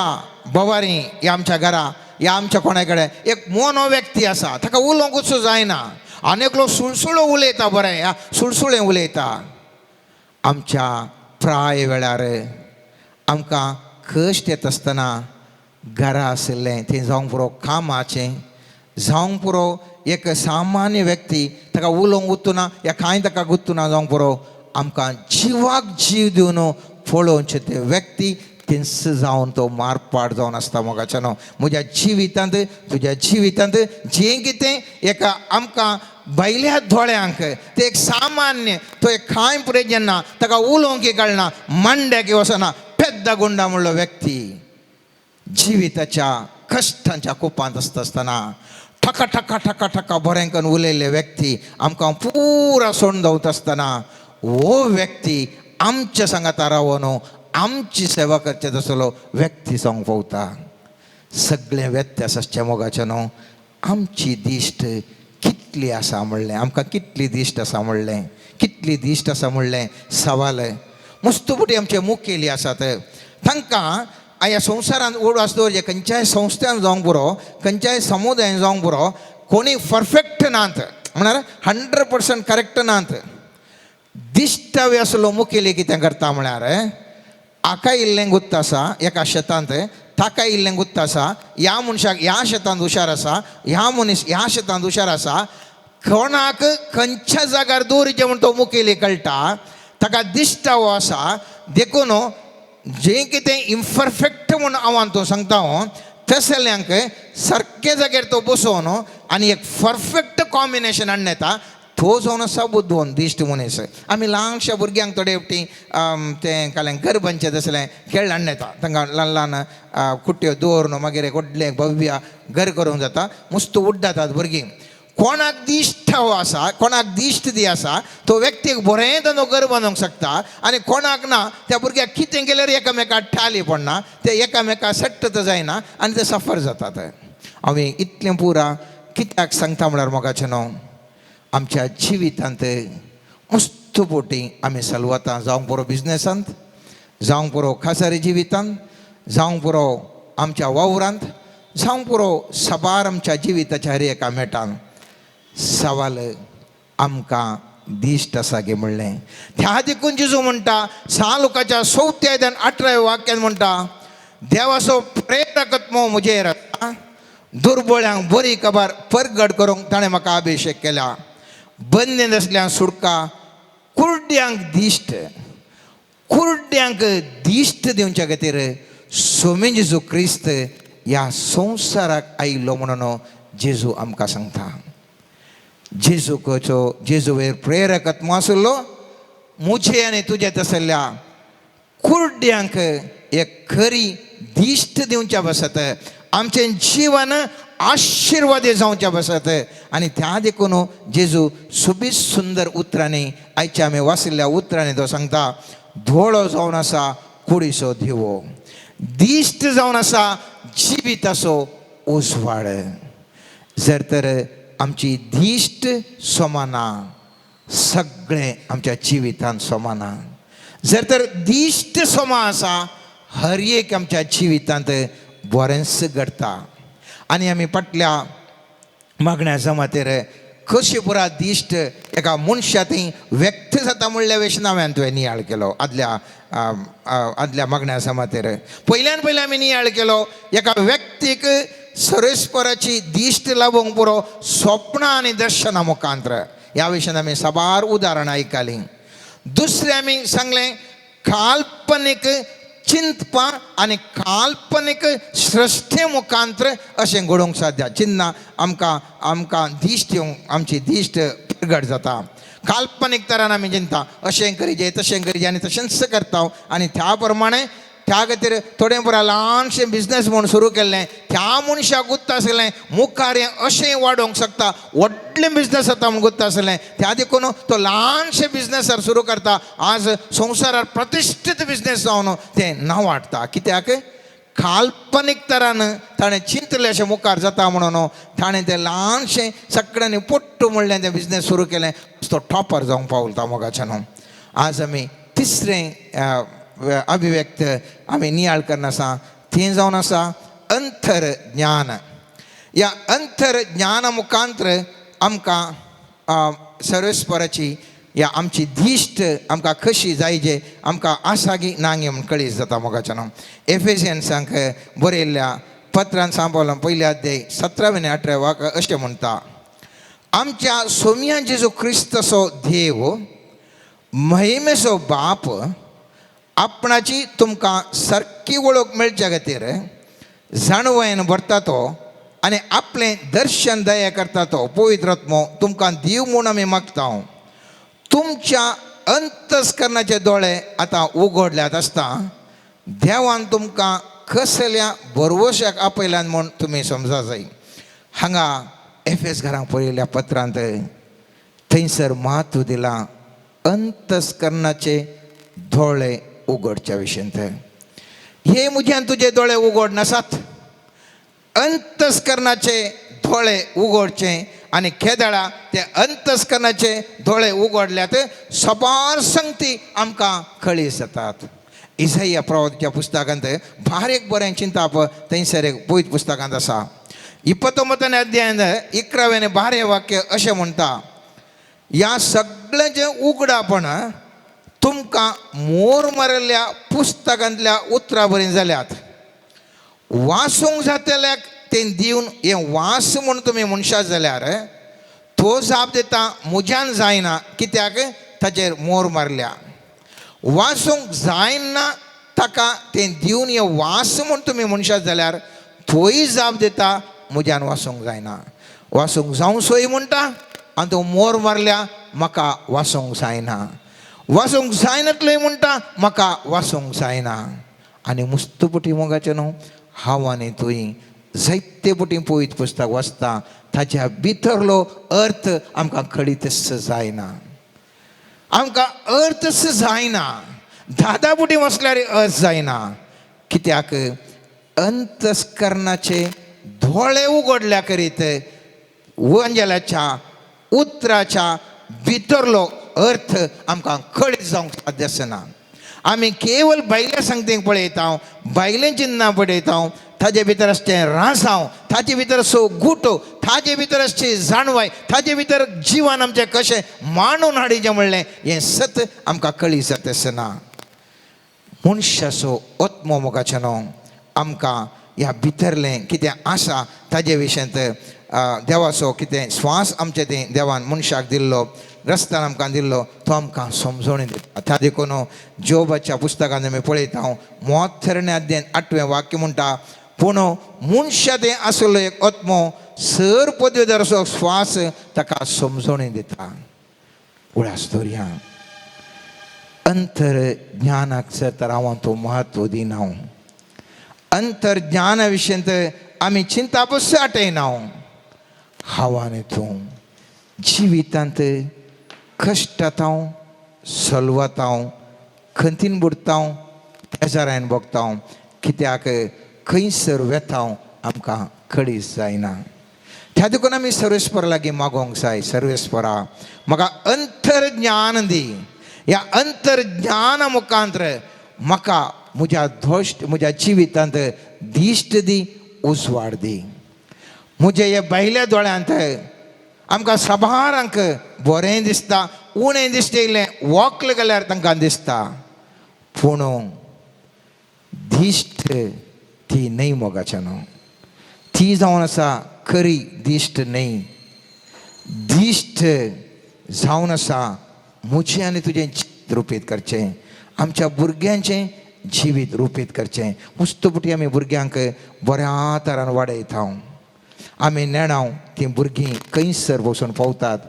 बोवारी ह्या आमच्या घरा ह्या आमच्या कोणा कडेन एक मोनो व्यक्ती आसा, ताका उलोवंकूच जायना आनी एकलो सुळसुळो उलयता, बरें ह्या सुळसुळें उलयता. आमच्या प्राय वेळार आमकां कश्ट येता आसतना घरा आशिल्लें तें जावंक पुरो कामाचें, जावंक पुरो एक सामान्य व्यक्ती ताका उलोवंक गुत्तुना या कांय ताका गुत्तुना, जावंक पुरो आमकां जिवाक जीव दिवन पळोवचें ते व्यक्ती तेंच जावन तो मारपाट जावन आसता. मोगाच्या न्हू, म्हज्या जिवितांत तुज्या जिवितांत जें कितें एका आमकां भायल्या दोळ्यांक ते एक सामान्य तो एक कांय प्रयोजन ना, ताका उलोवंक कळना, मांड्याक वचना, पेद्दा गुंडा म्हणलो व्यक्ती जिविताच्या कश्टांच्या कुपांत आसता आसतना ठका ठका ठका ठका बरें करून उलयल्ले व्यक्ती आमकां पुरा सोडून दवरता आसतना हो व्यक्ती आमच्या सांगाता रावन आमची सेवा करचे तसलो व्यक्ती जावंक पावता. सगळें व्यत्यास आसचे मोगाचें न्हू, आमची दिश्ट कितली आसा म्हणलें, आमकां कितली दिश्ट आसा म्हणलें, कितली दिश्ट आसा म्हणलें सवाल. मुस्तुपुटी आमचे मुखेली आसात, तांकां ह्या संवसारांत उडवास दवरचे खंयच्याय संस्थ्यान जावंक पुरो, खंयच्याय समुदायान जावंक पुरो, कोणी परफेक्ट नात म्हळ्यार 100% करेक्ट नात. दिश्टावे आसलो मुखेली कितें करता म्हळ्यार हाका इल्लें गुत्त आसा एका शेतांत, ताका इल्लें गुत्त आसा, ह्या मनशाक ह्या शेतांत हुशार आसा, ह्या मनीस ह्या शेतांत हुशार आसा, कोणाक खंयच्या जाग्यार दवरिचें म्हूण तो मुखेली कळटा, ताका दिश्टावो आसा. देखून जें कितें इम्परफेक्ट म्हूण हांव तूं सांगता हांव तसल्यांक सारक्या जाग्यार तो बसोवन आनी एक परफेक्ट कॉम्बिनेशन हाडून येता. तो जावन आसा बुदवंत दिश्ट मनीस. आमी ल्हानशा भुरग्यांक थोडे फावटी तें काल्यां घर बांदचें तसलें खेळ हाडून येता, तांकां ल्हान ल्हान कुट्यो दवरून मागीर एक व्हडलें भव्य घर करूंक जाता, मस्त उड्डातात भुरगीं. कोणाक दिश्ट आसा, कोणाक दिश्ट दी आसा तो व्यक्तीक बरें तो घर बांदूंक शकता, आनी कोणाक ना त्या भुरग्याक कितें केल्यार एकामेका टाली पडना, ते एकामेका सट्ट तर जायना आनी ते सफर जातात. हांवें इतलें पुरा कित्याक सांगता म्हळ्यार मोगाचें न्हू, आमच्या जिवितांत मस्त पोटी आमी सलवता, जावंक पुरो बिजनेसांत, जावंक पुरो खासारी जिवितांत, जावंक पुरो आमच्या वावरांत, जावंक पुरो साबार आमच्या जिविताच्या हर एका मेटान. सवाल आमकां दिश्ट आसा गे म्हणलें. त्या देखून जेजू म्हणटा सा लुकाच्या 4थ्या अध्यायान 18व्या वाक्यान म्हणटा, देवाचो प्रेरकत्व म्हजेर आसा, दुर्बळ्यांक बरी खबर परगट करूंक ताणें म्हाका अभिशेक केला, बंदेन आसल्यान सुटका, कुर्ड्यांक दिश्ट, कुर्ड्यांक दिश्ट दिवच्या खातीर सोमी जेजू क्रिस्त ह्या संवसाराक आयिल्लो म्हणून जेजू आमकां सांगता. जेजूचो जेजू वयर प्रेरक आत्मो आशिल्लो मुझे आनी तुजे तसल्या कुर्ड्यांक एक खरी दिश्ट दिवच्या बसत, आमचें जिवन आशिर्वादी जावच्या बसत. आनी त्या देखून जेजू सोबीत सुंदर उतरांनी आयच्या आमी वाचिल्ल्या उतरांनी तो सांगता, धोळो जावन आसा कुडीचो दिवो, दिश्ट जावन आसा जिविताचो उजवाड. जर तर आमची दिश्ट सोमाना सगळें आमच्या जिवितांत सोमाना, जर तर दिश्ट सोमा आसा हर एक आमच्या जिवितांत बरेंच घडटा. आनी आमी फाटल्या मागण्या जमातेर कशी पुरा दिश्ट एका मनशा थंय व्यक्त जाता म्हणल्या वेशन हांवें तुवें नियाळ केलो. आदल्या आदल्या मागण्या जमातेर पयल्यान पयलीं आमी नियाळ केलो एका व्यक्तीक सरस्पराची दिश्ट लाबोवंक पुरो स्वप्नां आनी दर्शनां मुखांत्र. ह्या विशयान आमी साबार उदाहरणां आयकलीं. दुसरें आमी सांगलें काल्पनीक चिंतपा आनी काल्पनीक सृश्टे मुखांत्र अशें घडोवंक साध्य. चिन्ना आमकां आमकां दिश्ट येवंक आमची दिश्ट प्रगट जाता. काल्पनीक तरान आमी चिंता अशें करीजे तशें करीजे आनी तशेंच करता आनी त्या प्रमाणे त्या खातीर थोडे पुरा ल्हानशें बिजनेस म्हूण सुरू केल्लें त्या मनशाक गुत्त आसलें मुखार हें अशें वाडोवंक शकता व्हडलें बिजनेस जाता म्हूण गुत्त आसलें. त्या देखून तो ल्हानशें बिजनेसार सुरू करता. आज संवसारार प्रतिश्ठीत बिजनेस जावन तें नांव वाडटा. कित्याक काल्पनीक तरान ताणें चिंतलें अशें मुखार जाता म्हणून ताणें तें ल्हानशें सगळ्यांनी पोट्टू म्हणलें तें बिजनेस सुरू केलें. तो टॉपर जावंक पावता मोगाच्यान. आज आमी तिसरें अभिव्यक्त आमी नियाळ करना आसा तें जावन आसा अंतर ज्ञान. ह्या अंतर ज्ञाना मुखांत्र आमकां सर्वेस्पराची या आमची दिश्ट आमकां कशी जायजे आमकां आसा की ना म्हूण कळीत जाता मोगाच्यान. एफेसियन्सांक बरयल्ल्या पत्रान सांबाळून पयल्या अध्याय 17 आनी 18 वाक अशें म्हणटा, आमच्या सोम्या जेजू क्रिस्तचो देव महिमेचो बाप आपणाची तुमकां सारकी वळख मेळच्या खातीर जाणवायेन भरता तो आनी आपलें दर्शन दया करता तो पवित्र आत्मो तुमकां दिव म्हूण आमी मागता. तुमच्या अंतस्करणाचे दोळे आतां उगडल्यात आसता देवान तुमकां कसल्या भरवश्याक आपयल्यान म्हूण तुमी समजा जाय. हांगा एफएस घरांक पळयल्या पत्रांत थंयसर म्हत्व दिलां अंतस्करणाचे दोळे उगडच्या विशयंत. हे म्हज्यान तुजे दोळे उगड नासात, अंतस्करणाचे दोळे उगडचे आनी केदळा ते अंतस्करणाचे दोळे उगडल्यात सबार संगती आमकां कळी जातात. इसाया प्रवादाच्या पुस्तकांत बारीक बरें चिंताप थंयसर एक पवित्र पुस्तकांत आसा. 29 अध्यायांत 11 आनी 12 वाक्य अशें म्हणटा, ह्या सगळ्यांचें उगडापण तुमकां मोर मारिल्ल्या पुस्तकांतल्या उतरां बरी जाल्यात. वासूंक जातल्याक तें दिवन हें वास म्हूण तुमी मनशां जाल्यार तो जाप दिता म्हज्यान जायना कित्याक ताचेर मोर मारल्या. वासूंक जायना ताका तें दिवन हें वास म्हूण तुमी मनशां जाल्यार तोय जाप दिता म्हज्यान वासूंक जायना. वासूंक जावं सोय म्हणटा आनी तो मोर मारल्या म्हाका वासूंक जायना. वासूंक जायनातलें म्हणटा म्हाका वासूंक जायना. आनी मुस्तपुटी मोगाचें न्हू हांव आनी तुवें जायते पटी पवित्र पुस्तक वाचता ताच्या भितरलो अर्थ आमकां कळीतच जायना. आमकां अर्थच जायना. 10 पुटी वाचल्यार अर्थ जायना. कित्याक अंतस्करणाचे दोळे उगडल्या करीत वंजलाच्या उतराच्या भितरलो अर्थ आमकां कळीत जावंक साध्य आसना. आमी केवल भायल्या संगतीक पळयता, भायलें चिन्नां पळयता, ताजे भितर आसचें रासांव, ताजे भितर आसचो गुटो, ताजे भितर आसची जाणवाय, ताजे भितर जिवन आमचें कशें मांडून हाडिचें म्हणलें हें सत आमकां कळी जाता आसना. मनशाचो आत्मो मोगाचें न्हू आमकां ह्या भितरलें कितें आसा ताजे विशयांत देवाचो कितें स्वास आमचें तें देवान मनशाक दिल्लो रस्त्यान आमकां दिल्लो तो आमकां समजोणी दिता. त्या देखून जोबाच्या पुस्तकांत आमी पळयता 73 अध्याय 8वें वाक्य म्हणटा, पूण मनशा तें आसलो एक आत्मो सर पदवेदाराचो स्वास ताका समजोणी दिता. उडास दवरया अंतर ज्ञानाक जर तर हांव तो म्हत्व दिना. अंतर्ज्ञाना विशयंत आमी चिंतापस आटयना. हांव आनी तूं जिवितांत कश्टांत सलवता, खंतीन बुडता, बेजारान भोगता, कित्याक खंयसर वेता आमकां कळीत जायना. त्या देखून आमी सर्वेस्परा लागीं मागोंक जाय, सर्वेस्परा म्हाका अंतर्ज्ञान दी. ह्या अंतर्ज्ञाना मुखांत्र म्हाका म्हज्या धोश्ट म्हज्या जिवितांत दिश्ट दी, उजवाड दी. म्हज्या ह्या भायल्या दोळ्यांत आमकां साबारांक बरें दिसता, उणें दिसता, इल्लें वोकल गेल्यार तांकां दिसता, पूण दिश्ट ती न्हय मोगाच्या न्हू, ती जावन आसा खरी दिश्ट न्हय. दिश्ट जावन आसा म्हजें आनी तुजें जिवीत रुपीत करचें, आमच्या भुरग्यांचें जिवीत रुपीत करचें. मुस्तपुटी आमी भुरग्यांक बऱ्या तरान वाडयता. आमी नेणाव तीं भुरगीं खंयसर वचून पावतात,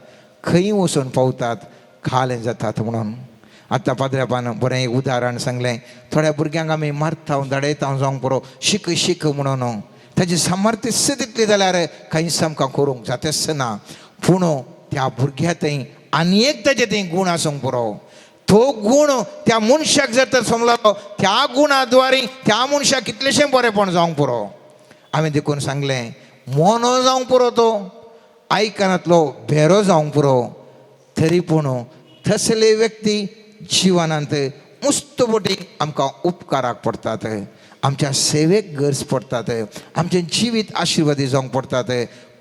खंय वचून पावतात, खालें जातात म्हणून. आतां पाद्र्यापान बरें एक उदाहरण सांगलें. थोड्या भुरग्यांक आमी मारता धाडयता जावंक पुरो, शीक शीक म्हणून. ताजी सामर्थ्य तितली जाल्यार कांयच आमकां करूंक जातेच ना. पूण त्या भुरग्या थंय आनी एक ताजे थंय गूण आसूंक पुरो. तो गूण त्या मनशाक जर तर समजलो, त्या गुणा द्वारे त्या मनशाक कितलेशें बरेंपण जावंक पुरो. हांवें देखून सांगलें, मोनो जावंक पुरो, तो आयकनातलो भेरो जावंक पुरो, तरी पूण तसले व्यक्ती जिवनांत मुस्तपटी आमकां उपकाराक पडटात, आमच्या सेवेक गरज पडटात, आमचें जिवीत आशिर्वादी जावंक पडटात.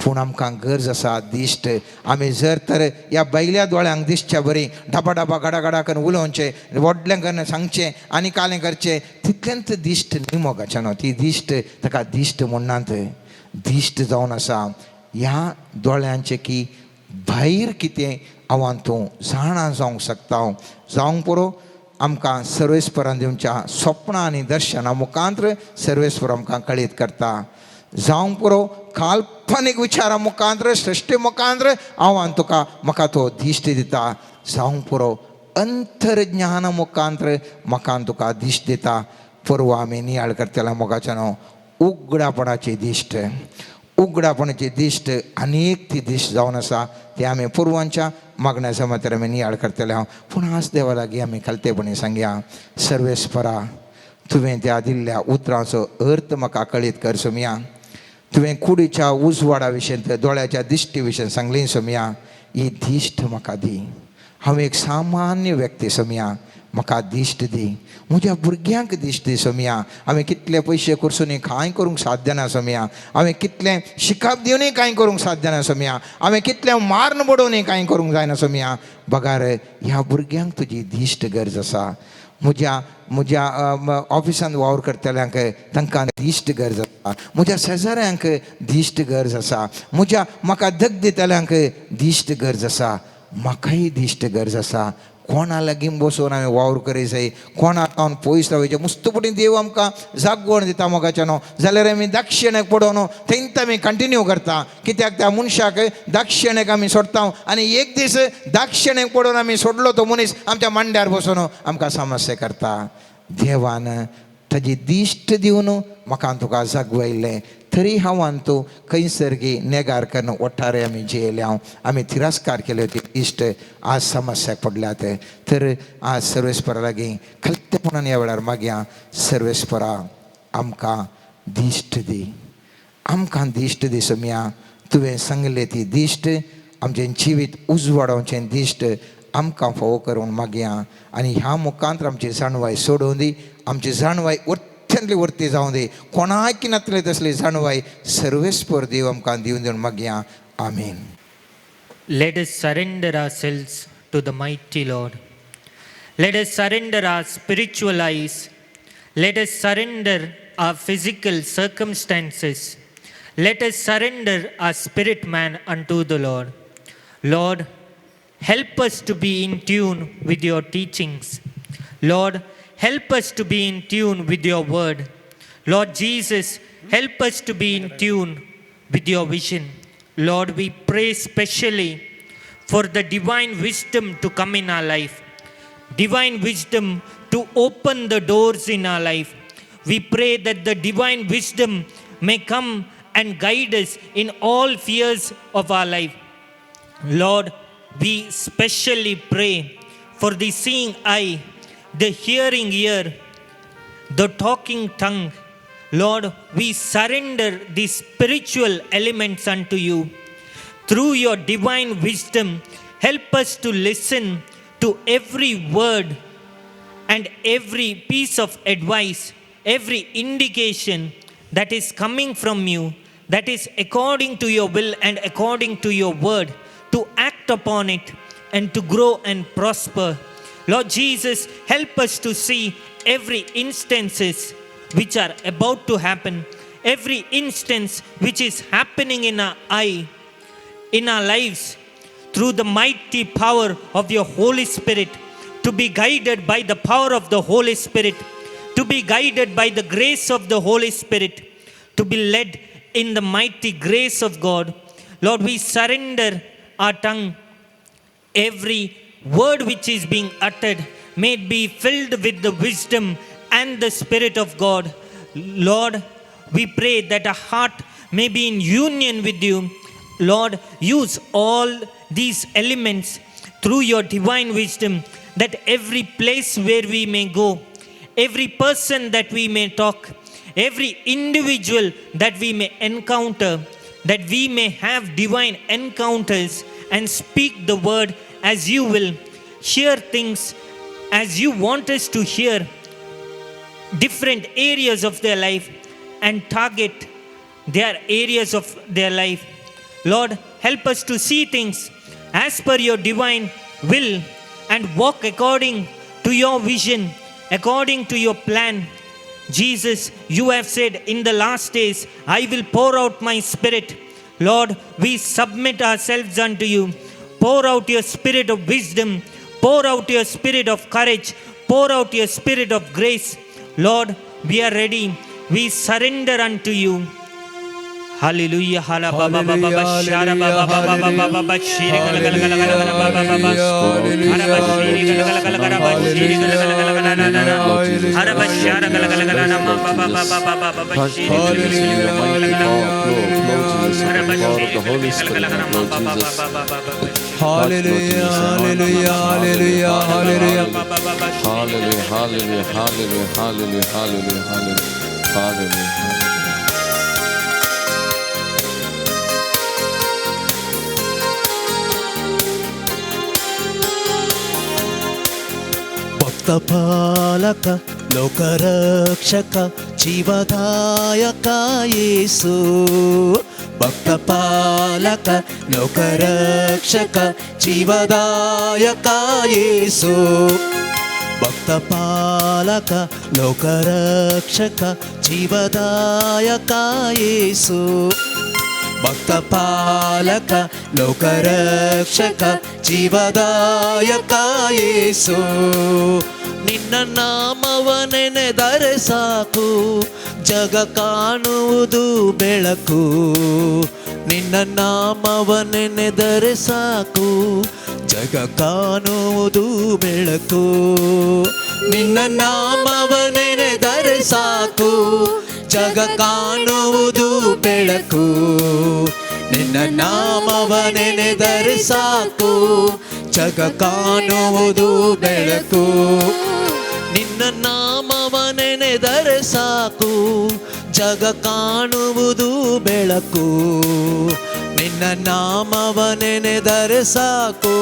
पूण आमकां गरज आसा दिश्ट. आमी जर तर ह्या बैल्या दोळ्यांक दिसच्या बरी डबा डबा गडा गडा करून उलोवचें, व्हडलें करून सांगचें आनी कालें करचें, तितलेंच दिश्ट न्ही मोगाचें न्हू. ती दिश्ट ताका दिश्ट म्हणनात. दिश्ट जावन आसा ह्या दोळ्यांचें की भायर कितें हांव तूं जाणा जावंक शकता. जावंक पुरो आमकां सर्वेस्परान दिवच्या स्वप्नां आनी दर्शनां मुखांत्र सर्वेस्पर आमकां कळीत करता. जावंक पुरो काल्पनीक विचारा मुखांत्र, सृश्टी मुखांत्र हांव तुका म्हाका तो दिश्ट दिता. जावंक पुरो अंतर्ज्ञान मुखांत्र म्हाका तुका दिश्ट दिता. परवा आमी नियाळ करतले मोगाचें न्हू उगडापणाची दिश्ट. उगडापणाची दिश्ट आनी एक ती दिश्ट जावन आसा, ती आमी पुर्वांच्या मागण्या जमातीर आमी नियाळ करतले हांव. पूण आज देवा लागीं आमी खालतेपणी सांगया, सर्वेस्परा तुवें त्या दिल्ल्या उतरांचो अर्थ म्हाका कळीत कर सोमया. तुवें कुडीच्या उजवाडा विशयंत, दोळ्याच्या दिश्टी विशयन सांगली सोमया. ही दिश्ट म्हाका दी. हांव एक सामान्य व्यक्ती सोमया, म्हाका दिश्ट दी. म्हज्या भुरग्यांक दिश्ट दी सोमया. हांवें कितले पयशे करसूनय कांय करूंक साध्य ना सोमया. हांवें कितलें शिकप दिवनूय कांय करूंक साध्य ना सोमया. हांवें कितलें मारून बडोवनूय कांय करूंक जायना सोमया. बगार ह्या भुरग्यांक तुजी दिश्ट गरज आसा. म्हज्या म्हज्या ऑफिसांत वावर करतल्यांक तांकां दिश्ट गरज आसा. म्हज्या शेजाऱ्यांक दिश्ट गरज आसा. म्हज्या म्हाका धग दितल्यांक दिश्ट गरज आसा. म्हाकाय दिश्ट गरज आसा. कोणा लागीं बसून हांवें वावर करी जाय, कोणा हांव पयस रावचें. मुस्तपटी देव आमकां जागवण दिता मोगाचें न्हू. जाल्यार आमी दक्षिणेक पडोवन थंयच आमी कंटिन्यू करता. कित्याक त्या मनशाक दक्षिणेक आमी सोडटा आनी एक दीस दक्षिणेक पडोवन आमी सोडलो तो मनीस आमच्या मांड्यार बसून आमकां समस्या करता. देवान ताजी दिश्ट दिवन म्हाका तुका जागवयलें, तरी हांव तूं खंयसर गी नेगार करून ओठारे आमी जियेले. हांव आमी तिरस्कार केले ती इश्ट आज समस्याक पडल्यात. तर आज सर्वेस्परा लागीं खलतेपणान ह्या वेळार मागया, सर्वेस्परा आमकां दिश्ट दी, आमकां दिश्ट दी सोमया. तुवें सांगले ती दिश्ट आमचें जिवीत उजवाडावचें दिश्ट आमकां फावो करून मागया. आनी ह्या मुखांत आमची जाणवाय सोडोवन दी. आमची जाणवाय वरत्यांतली वरती जावं दी. कोणाक नातले तसली जाणवाय सर्वेस्पर देव आमकां दिवन दिवन मागया. आमीन. Let us surrender ourselves to the mighty Lord. Let us surrender our spiritual eyes. Let us surrender our physical circumstances. Let us surrender our spirit man unto the Lord. Lord, help us to be in tune with your teachings. Lord, help us to be in tune with your word. Lord Jesus, help us to be in tune with your vision. Lord, we pray specially for the divine wisdom to come in our life, divine wisdom to open the doors in our life. We pray that the divine wisdom may come and guide us in all spheres of our life. Lord, we specially pray for the seeing eye, the hearing ear, the talking tongue. Lord, we surrender these spiritual elements unto you. Through your divine wisdom, help us to listen to every word and every piece of advice, every indication that is coming from you, that is according to your will and according to your word, to act upon it and to grow and prosper. Lord Jesus, help us to see every instances which are about to happen, every instance which is happening in our eye, in our lives, through the mighty power of your Holy Spirit, to be guided by the power of the Holy Spirit, to to be guided by the grace of the Holy Spirit, to be led in the mighty grace of God. Lord, we surrender our tongue. Every word which is being uttered may it be filled with the wisdom and the Spirit of God. Lord, we pray that our heart may be in union with you. Lord, use all these elements through your divine wisdom, that every place where we may go, every person that we may talk, every individual that we may encounter, that we may have divine encounters and speak the word as you will, hear things as you want us to hear, different areas of their life and target their areas of their life. Lord, help us to see things as per your divine will and walk according to your vision, according to your plan. Jesus, you have said, in the last days, I will pour out my spirit. Lord, we submit ourselves unto you. Pour out your spirit of wisdom. Pour out your spirit of courage. Pour out your spirit of grace. Lord, we are ready. We surrender unto you. Hallelujah. Hala ba ba ba ba ba shara ba ba ba ba ba ba ba ba shiri gala gala gala gala gala ba ba ba ba. Hara ba shiri gala gala gala gala ba shiri gala gala gala gala na na na. Hara ba shara gala gala gala na ma ba ba ba ba ba ba ba ba shiri gala gala gala gala gala. Hara ba shiri gala gala gala gala ma ba ba ba ba ba ba ba ba. Hallelujah, hallelujah, hallelujah, hallelujah. Hallelujah, hallelujah, hallelujah, hallelujah, hallelujah, hallelujah, hallelujah. ಭಕ್ತಪಾಲಕ ಲೋಕರಕ್ಷಕ ಜೀವದಾಯಕ ಯೇಸು. ಭಕ್ತಪಾಲಕ ಲೋಕರಕ್ಷಕ ಜೀವದಾಯಕ ಯೇಸು. ಭಕ್ತಪಾಲಕ ಲೋಕರಕ್ಷಕ ಜೀವದಾಯಕ ಯೇಸು. ಭಕ್ತಪಾಲಕ ಲೋಕರಕ್ಷಕ ಜೀವದಾಯಕ ಯೇಸು. ನಿನ್ನ ನಾಮವ ನೆನೆದರೆ ಸಾಕು, ಜಗ ಕಾಣುವುದು ಬೆಳಕು. ನಿನ್ನ ನಾಮವ ನೆನೆದರೆ ಸಾಕು, ಜಗ ಕಾಣುವುದು ಬೆಳಕು. ನಿನ್ನ ನಾಮವ ನೆನೆದರೆ ಸಾಕು, ಜಗ ಕಾಣುವುದು ಬೆಳಕು. ನಿನ್ನ ನಾಮವ ನೆನೆದರೆ ಸಾಕು, ಜಗ ಕಾಣುವುದು ಬೆಳಕು. ನಿನ್ನ ನಾಮವ ನೆನೆದರೆ ಸಾಕು, ಜಗ ಕಾಣುವುದು ಬೆಳಕು. ನಿನ್ನ ನಾಮವ ನೆನೆದರೆ ಸಾಕು,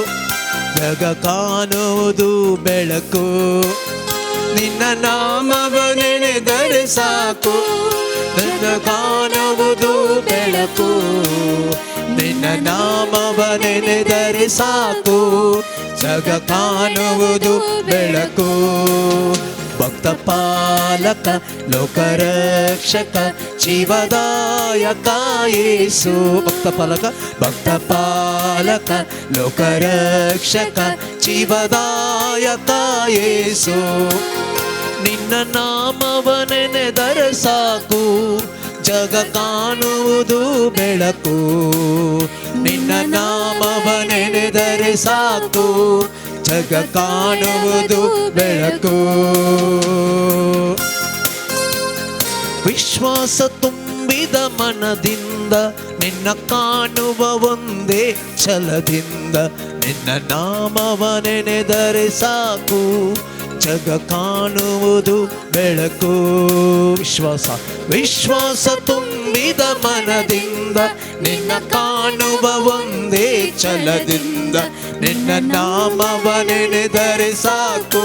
ಜಗ ಕಾಣುವುದು ಬೆಳಕು. ನಿನ್ನ ನಾಮವ ನೆನೆದರೆ ಸಾಕು, ಜಗ ಕಾಣುವುದು ಬೆಳಕು. ನಿನ್ನ ನಾಮವ ನೆನೆದರೆ ಸಾಕು, ಜಗ ಕಾಣುವುದು ಬೆಳಕು. ಭಕ್ತ ಪಾಲಕ ಲೋಕರಕ್ಷಕ ಜೀವದಾಯಕ ಯೇಸು. ಭಕ್ತ ಪಾಲಕ, ಭಕ್ತ ಪಾಲಕ ಲೋಕರಕ್ಷಕ ಜೀವದಾಯಕ ಯೇಸು. ನಿನ್ನ ನಾಮವ ನೆನೆದರೆ ಸಾಕು, ಜಗ ಕಾಣುವುದು ಬೆಳಕು. ನಿನ್ನ ನಾಮವ ನೆನೆದರೆ ಸಾಕು, ಜಗ ಕಾಣುವುದು ಬೆಳಕು. ವಿಶ್ವಾಸ ತುಂಬಿದ ಮನದಿಂದ ನಿನ್ನ ಕಾಣುವ ಒಂದೇ ಛಲದಿಂದ, ನಿನ್ನ ನಾಮವ ನೆನೆದರೆ ಸಾಕು, ಜಗ ಕಾಣುವುದು ಬೆಳಕು. ವಿಶ್ವಾಸ, ವಿಶ್ವಾಸ ತುಂಬಿದ ಮನದಿಂದ ನಿನ್ನ ಕಾಣುವ ಒಂದೇ ಛಲದಿಂದ, ನಿನ್ನ ನಾಮವ ನೆನೆದರೆ ಸಾಕು,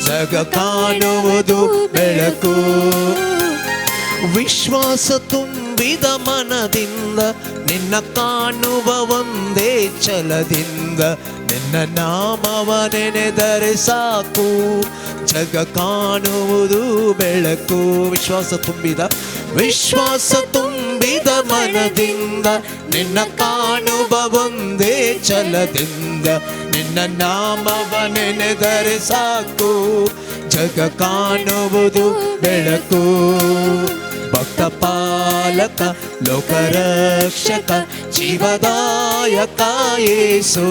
ಜಗ ಕಾಣುವುದು ಬೆಳಕು. ವಿಶ್ವಾಸ ತುಂಬಿದ ಮನದಿಂದ ನಿನ್ನ ಕಾಣುವ ಒಂದೇ ಛಲದಿಂದ, ನಿನ್ನ ನಾಮವ ನೆನೆದರೆ ಸಾಕು, ಜಗ ಕಾಣುವುದು ಬೆಳಕು. ವಿಶ್ವಾಸ ತುಂಬಿದ, ವಿಶ್ವಾಸ ತುಂಬಿದ ಮನದಿಂದ ನಿನ್ನ ಕಾಣುವ ಒಂದೇ ಛಲದಿಂದ, ನಿನ್ನ ನಾಮವ ನೆನೆದರೆ ಸಾಕು, ಜಗ ಜಗ ಕಾಣುವುದು ಬೆಳಕು. ಭಕ್ತ ಪಾಲಕ ಲೋಕರಕ್ಷಕ ಜೀವದಾಯಕ ಯೇಸು.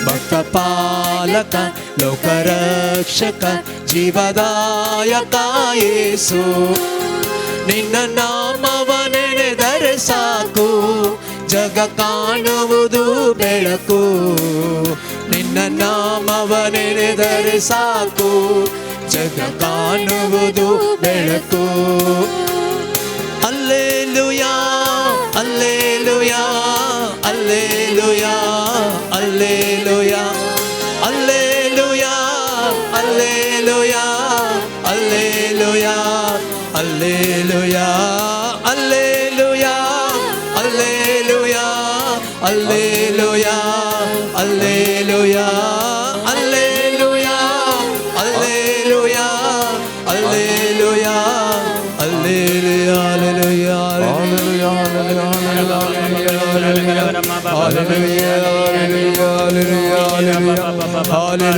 ಭಕ್ತ ಪಾಲಕ ಲೋಕರಕ್ಷಕ ಜೀವದಾಯಕ ಯೇಸು. ನಿನ್ನ ನಾಮವ ನೆನೆದರೆ ಸಾಕು, ಜಗ ಕಾಣುವುದು ಬೆಳಕು. ನಿನ್ನ ನಾಮವ ನೆನೆದರೆ ಸಾಕು, ಜಗ ಕಾಣುವುದು ಬೆಳಕು. Alleluia, alleluia, alleluia, alleluia, alleluia, alleluia, alleluia, alleluia, alleluia, alleluia, alleluia, alleluia, alleluia, alleluia, alleluia, alleluia, alleluia, hallelujah,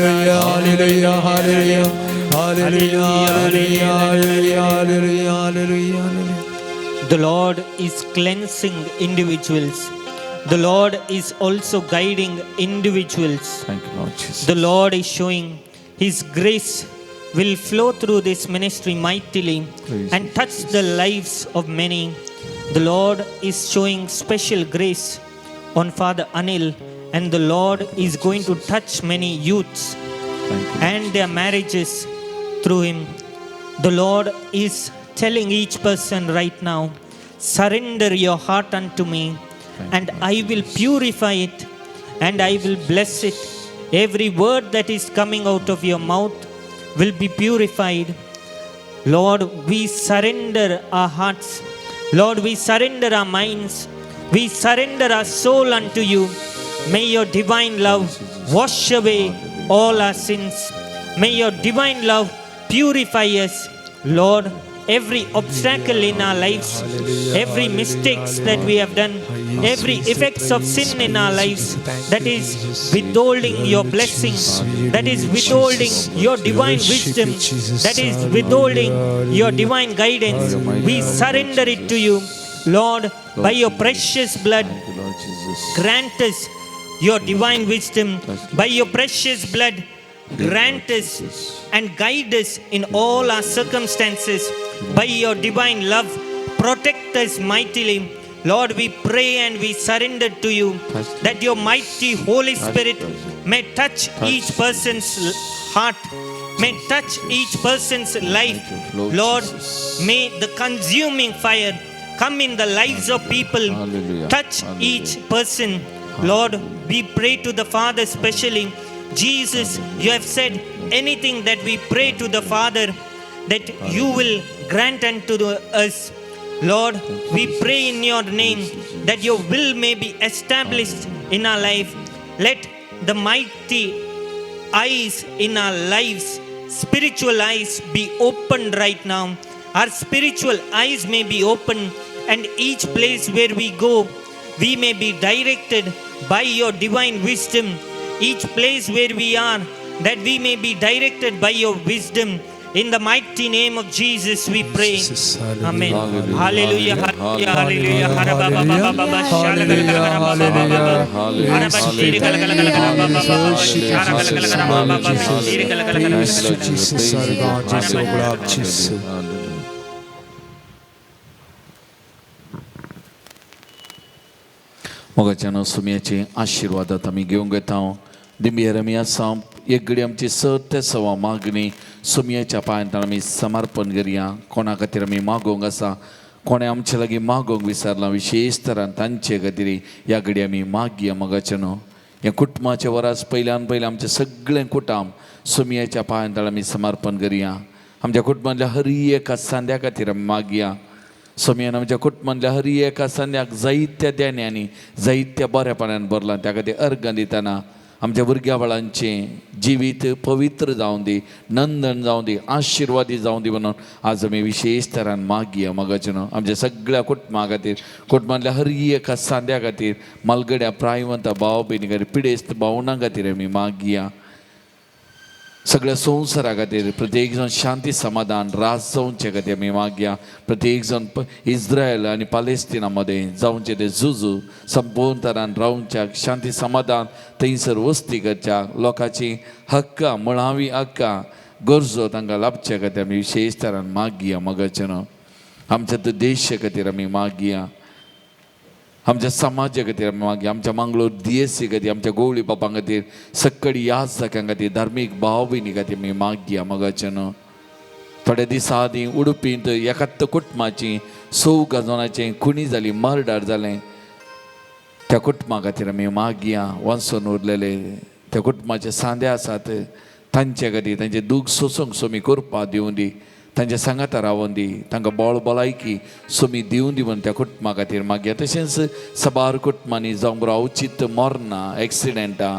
hallelujah, hallelujah, hallelujah, hallelujah, hallelujah, hallelujah, hallelujah. The Lord is cleansing individuals. The Lord is also guiding individuals. Thank you, Lord Jesus. The Lord is showing His grace will flow through this ministry mightily Praise and touch the lives of many. The Lord is showing special grace on Father Anil, and the Lord is going to touch many youths Thank you. And their marriages through him. The Lord is telling each person right now, "Surrender your heart unto me, and I will purify it and I will bless it. Every word that is coming out of your mouth will be purified." Lord, we surrender our hearts. Lord, we surrender our minds. We surrender our soul unto you. May your divine love wash away all our sins. May your divine love purify us. Lord, every obstacle in our lives, every mistakes that we have done, every effects of sin in our lives that is withholding your blessing, that is withholding your divine wisdom, that is withholding your divine guidance, we surrender it to you. Lord, by your precious blood, Thank you, Lord Jesus. Grant us your divine wisdom. By your precious blood, grant us and guide us in all our circumstances. By your divine love, protect us mightily. Lord, we pray and we surrender to you that your mighty Holy Spirit may touch each person's heart, may touch each person's life. Lord, may the consuming fire come in the lives of people, Hallelujah. Touch Hallelujah. Each person. Lord, we pray to the Father specially. Jesus, you have said anything that we pray to the Father, that you will grant unto us. Lord, we pray in your name that your will may be established in our life. Let the mighty eyes in our lives, spiritual eyes, be opened right now. Our spiritual eyes may be open, and each place where we go, we may be directed by your divine wisdom. Each place where we are, that we may be directed by your wisdom. In the mighty name of Jesus, we pray. Jesus, hallelujah. Amen. Hallelujah. Hallelujah. Hallelujah. Hallelujah. Hallelujah. Hallelujah. Praise Jesus, our God, Jesus, our Lord, Jesus. Hallelujah. मोगाच्यानो, सुमयाचे आशिर्वादात आमी घेवंक येता. दिंबेर आमी आसा. एक घडी आमची स ते 1.25 मागणी सुमयाच्या पांयांत आमी समर्पण करया. कोणा खातीर आमी मागोवंक आसा, कोणें आमचे लागीं मागोवंक विसरलां, विशेश तरान तांचे खातीर ह्या घडी आमी मागया. मोगाच्यानो, ह्या कुटुंबाचे वरास पयल्यान पयलें आमचें सगळें कुटुंब सुमयाच्या पांयांत आमी समर्पण करया. आमच्या कुटुंबांतल्या हर एका सांद्या खातीर आमी मागया. सोमयान आमच्या कुटुंबांतल्या हर एका सांद्याक जायत्या देण्यांनी, जायत्या बऱ्यापणान भरलां. त्या खातीर अर्गां दितना आमच्या भुरग्या बाळांचें जिवीत पवित्र जावं दी, नंदन जावं दी, आशिर्वादी जावं दी म्हणून आज आमी विशेश तरान मागया. मोगाचें न्हू, आमच्या सगळ्या कुटुंबा खातीर, कुटुंबांतल्या हर एका सांद्या खातीर, मालगड्या प्रायवंत भाव भयणी खातीर, पिडेस्त भावनां खातीर आमी मागया. सगळ्या संवसारा खातीर प्रत्येक जाण शांती समाधान राज जावचे खातीर आमी मागया. प्रत्येक जाण इस्रायल आनी पालेस्तिना मदें जावचें तें झुजू संपूर्ण तरान रावच्याक शांती समाधान थंयसर वस्ती करच्याक लोकांची हक्कां मुळावी हक्कां गरजो तांकां लाभच्या खातीर आमी विशेश तरान मागया. मगाचें न्हू आमच्या देशा खातीर आमी मागया, आमच्या समाजा खातीर आमी मागया, आमच्या मंगळूर डीएससी खातीर, आमच्या गोवळी बापां खातीर, सक्कडी याचकां खातीर, धार्मीक भाव भयणी खातीर आमी मागया. मगाचें न्हू थोड्या दिसां आदीं उडुपींत एकात्त कुटुंबाची चौग जाणाचें खुणी जाली, मर्डर जालें. त्या कुटुंबा खातीर आमी मागया. वांचून उरलेले त्या कुटुंबाचे सांदे आसात तांचे खातीर तांचें दूख सोसूंक सोमी करपा दिवं दी, तांच्या सांगाता रावून दी, तांकां बळ भलायकी सोमी दिवं दी म्हणून त्या कुटुंबा खातीर मागया. तशेंच साबार कुटुंबांनी जावंक बरो अवचीत मरणां, एक्सिडेंटां,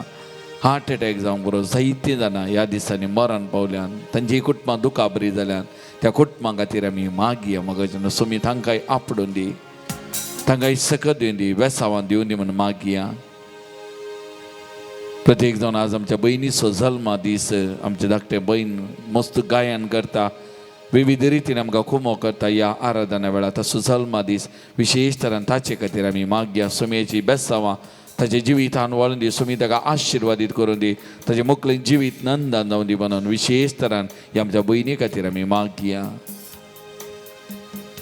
हार्ट एटॅक जावंक बरो जायतीं जाणां ह्या दिसांनी मरण पावल्यान, तांची कुटुंबां दुखाबरी जाल्यान त्या कुटुंबां खातीर आमी मागया. मगो सोमी तांकांय आपडून दी, तांकांय सकत दिवन दी, वेसावान दिवन दी म्हणून मागया. प्रत्येक जावन आज आमच्या भयणीचो जल्मा दीस, आमचे धाकटे भयण मस्त गायन करता, विविध रितीन आमकां खुमो करता ह्या आराधना वेळार ताचो जल्मा दीस विशेश तरान ताचे खातीर आमी मागया. सोमयेची बेसावां ताचे जिवितान वाळून दी, सोमी ताका आशिर्वादीत करून दी, ताचे मोकलें जिवीत नंदन जावन दी म्हणून विशेश तरान ह्या आमच्या भयणी खातीर आमी मागया.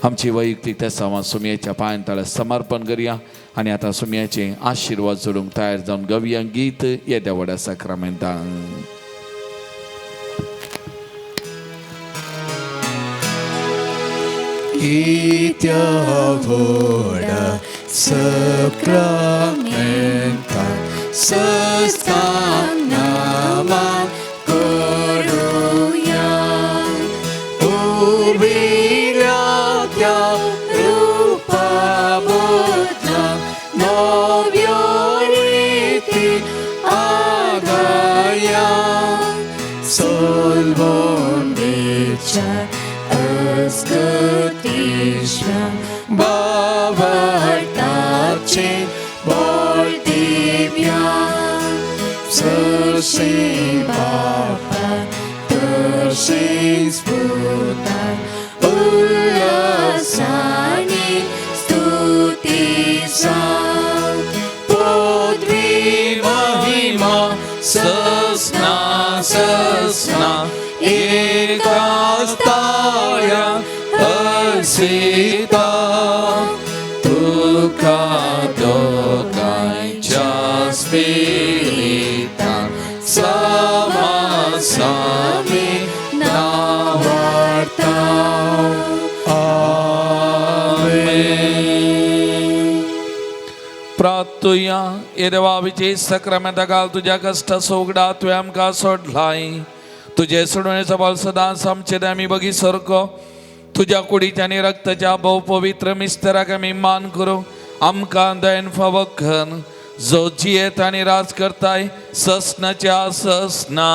आमची वैयक्तीक तेसावां सोमयेच्या पांयां तळ्यार समर्पण करया आनी आतां सोमयाचे आशिर्वाद जोडूंक तयार जावन गवया गीत येद्या व्हडा साक्रामेंतान. इत्या व्हडा सक्रामेंता सस्तां नामा करुया, उबिल्या त्या रुपा बदला नव्यो रिती आगाया, सोलवणेच्या अस्कतीश्वम बावटाचे बोल दिव्या, सशी बापा तशीच पुता उल्हासाने स्तुतीचा पदवी महिमा सस्ना सस्ना एकास्ताया हसिता, तुका दोगांयच्या स्पिरितान समासामी नावार्ता. आमेन. प्रार्थुया. हे देवा विजय सक्रामेंता घाल तुज्या कश्टाचो उगडा तुवें आमकां सोडलाय, तुजे सोडवणेचो बळ सदांच आमचे आमी बगी सारको तुज्या कुडीच्या आनी रक्ताच्या भोव पवित्र मिस्तराक आमी मान करूं आमकां दयन फावो कर, जो जियेत आनी राज करताय ससनाच्या ससना.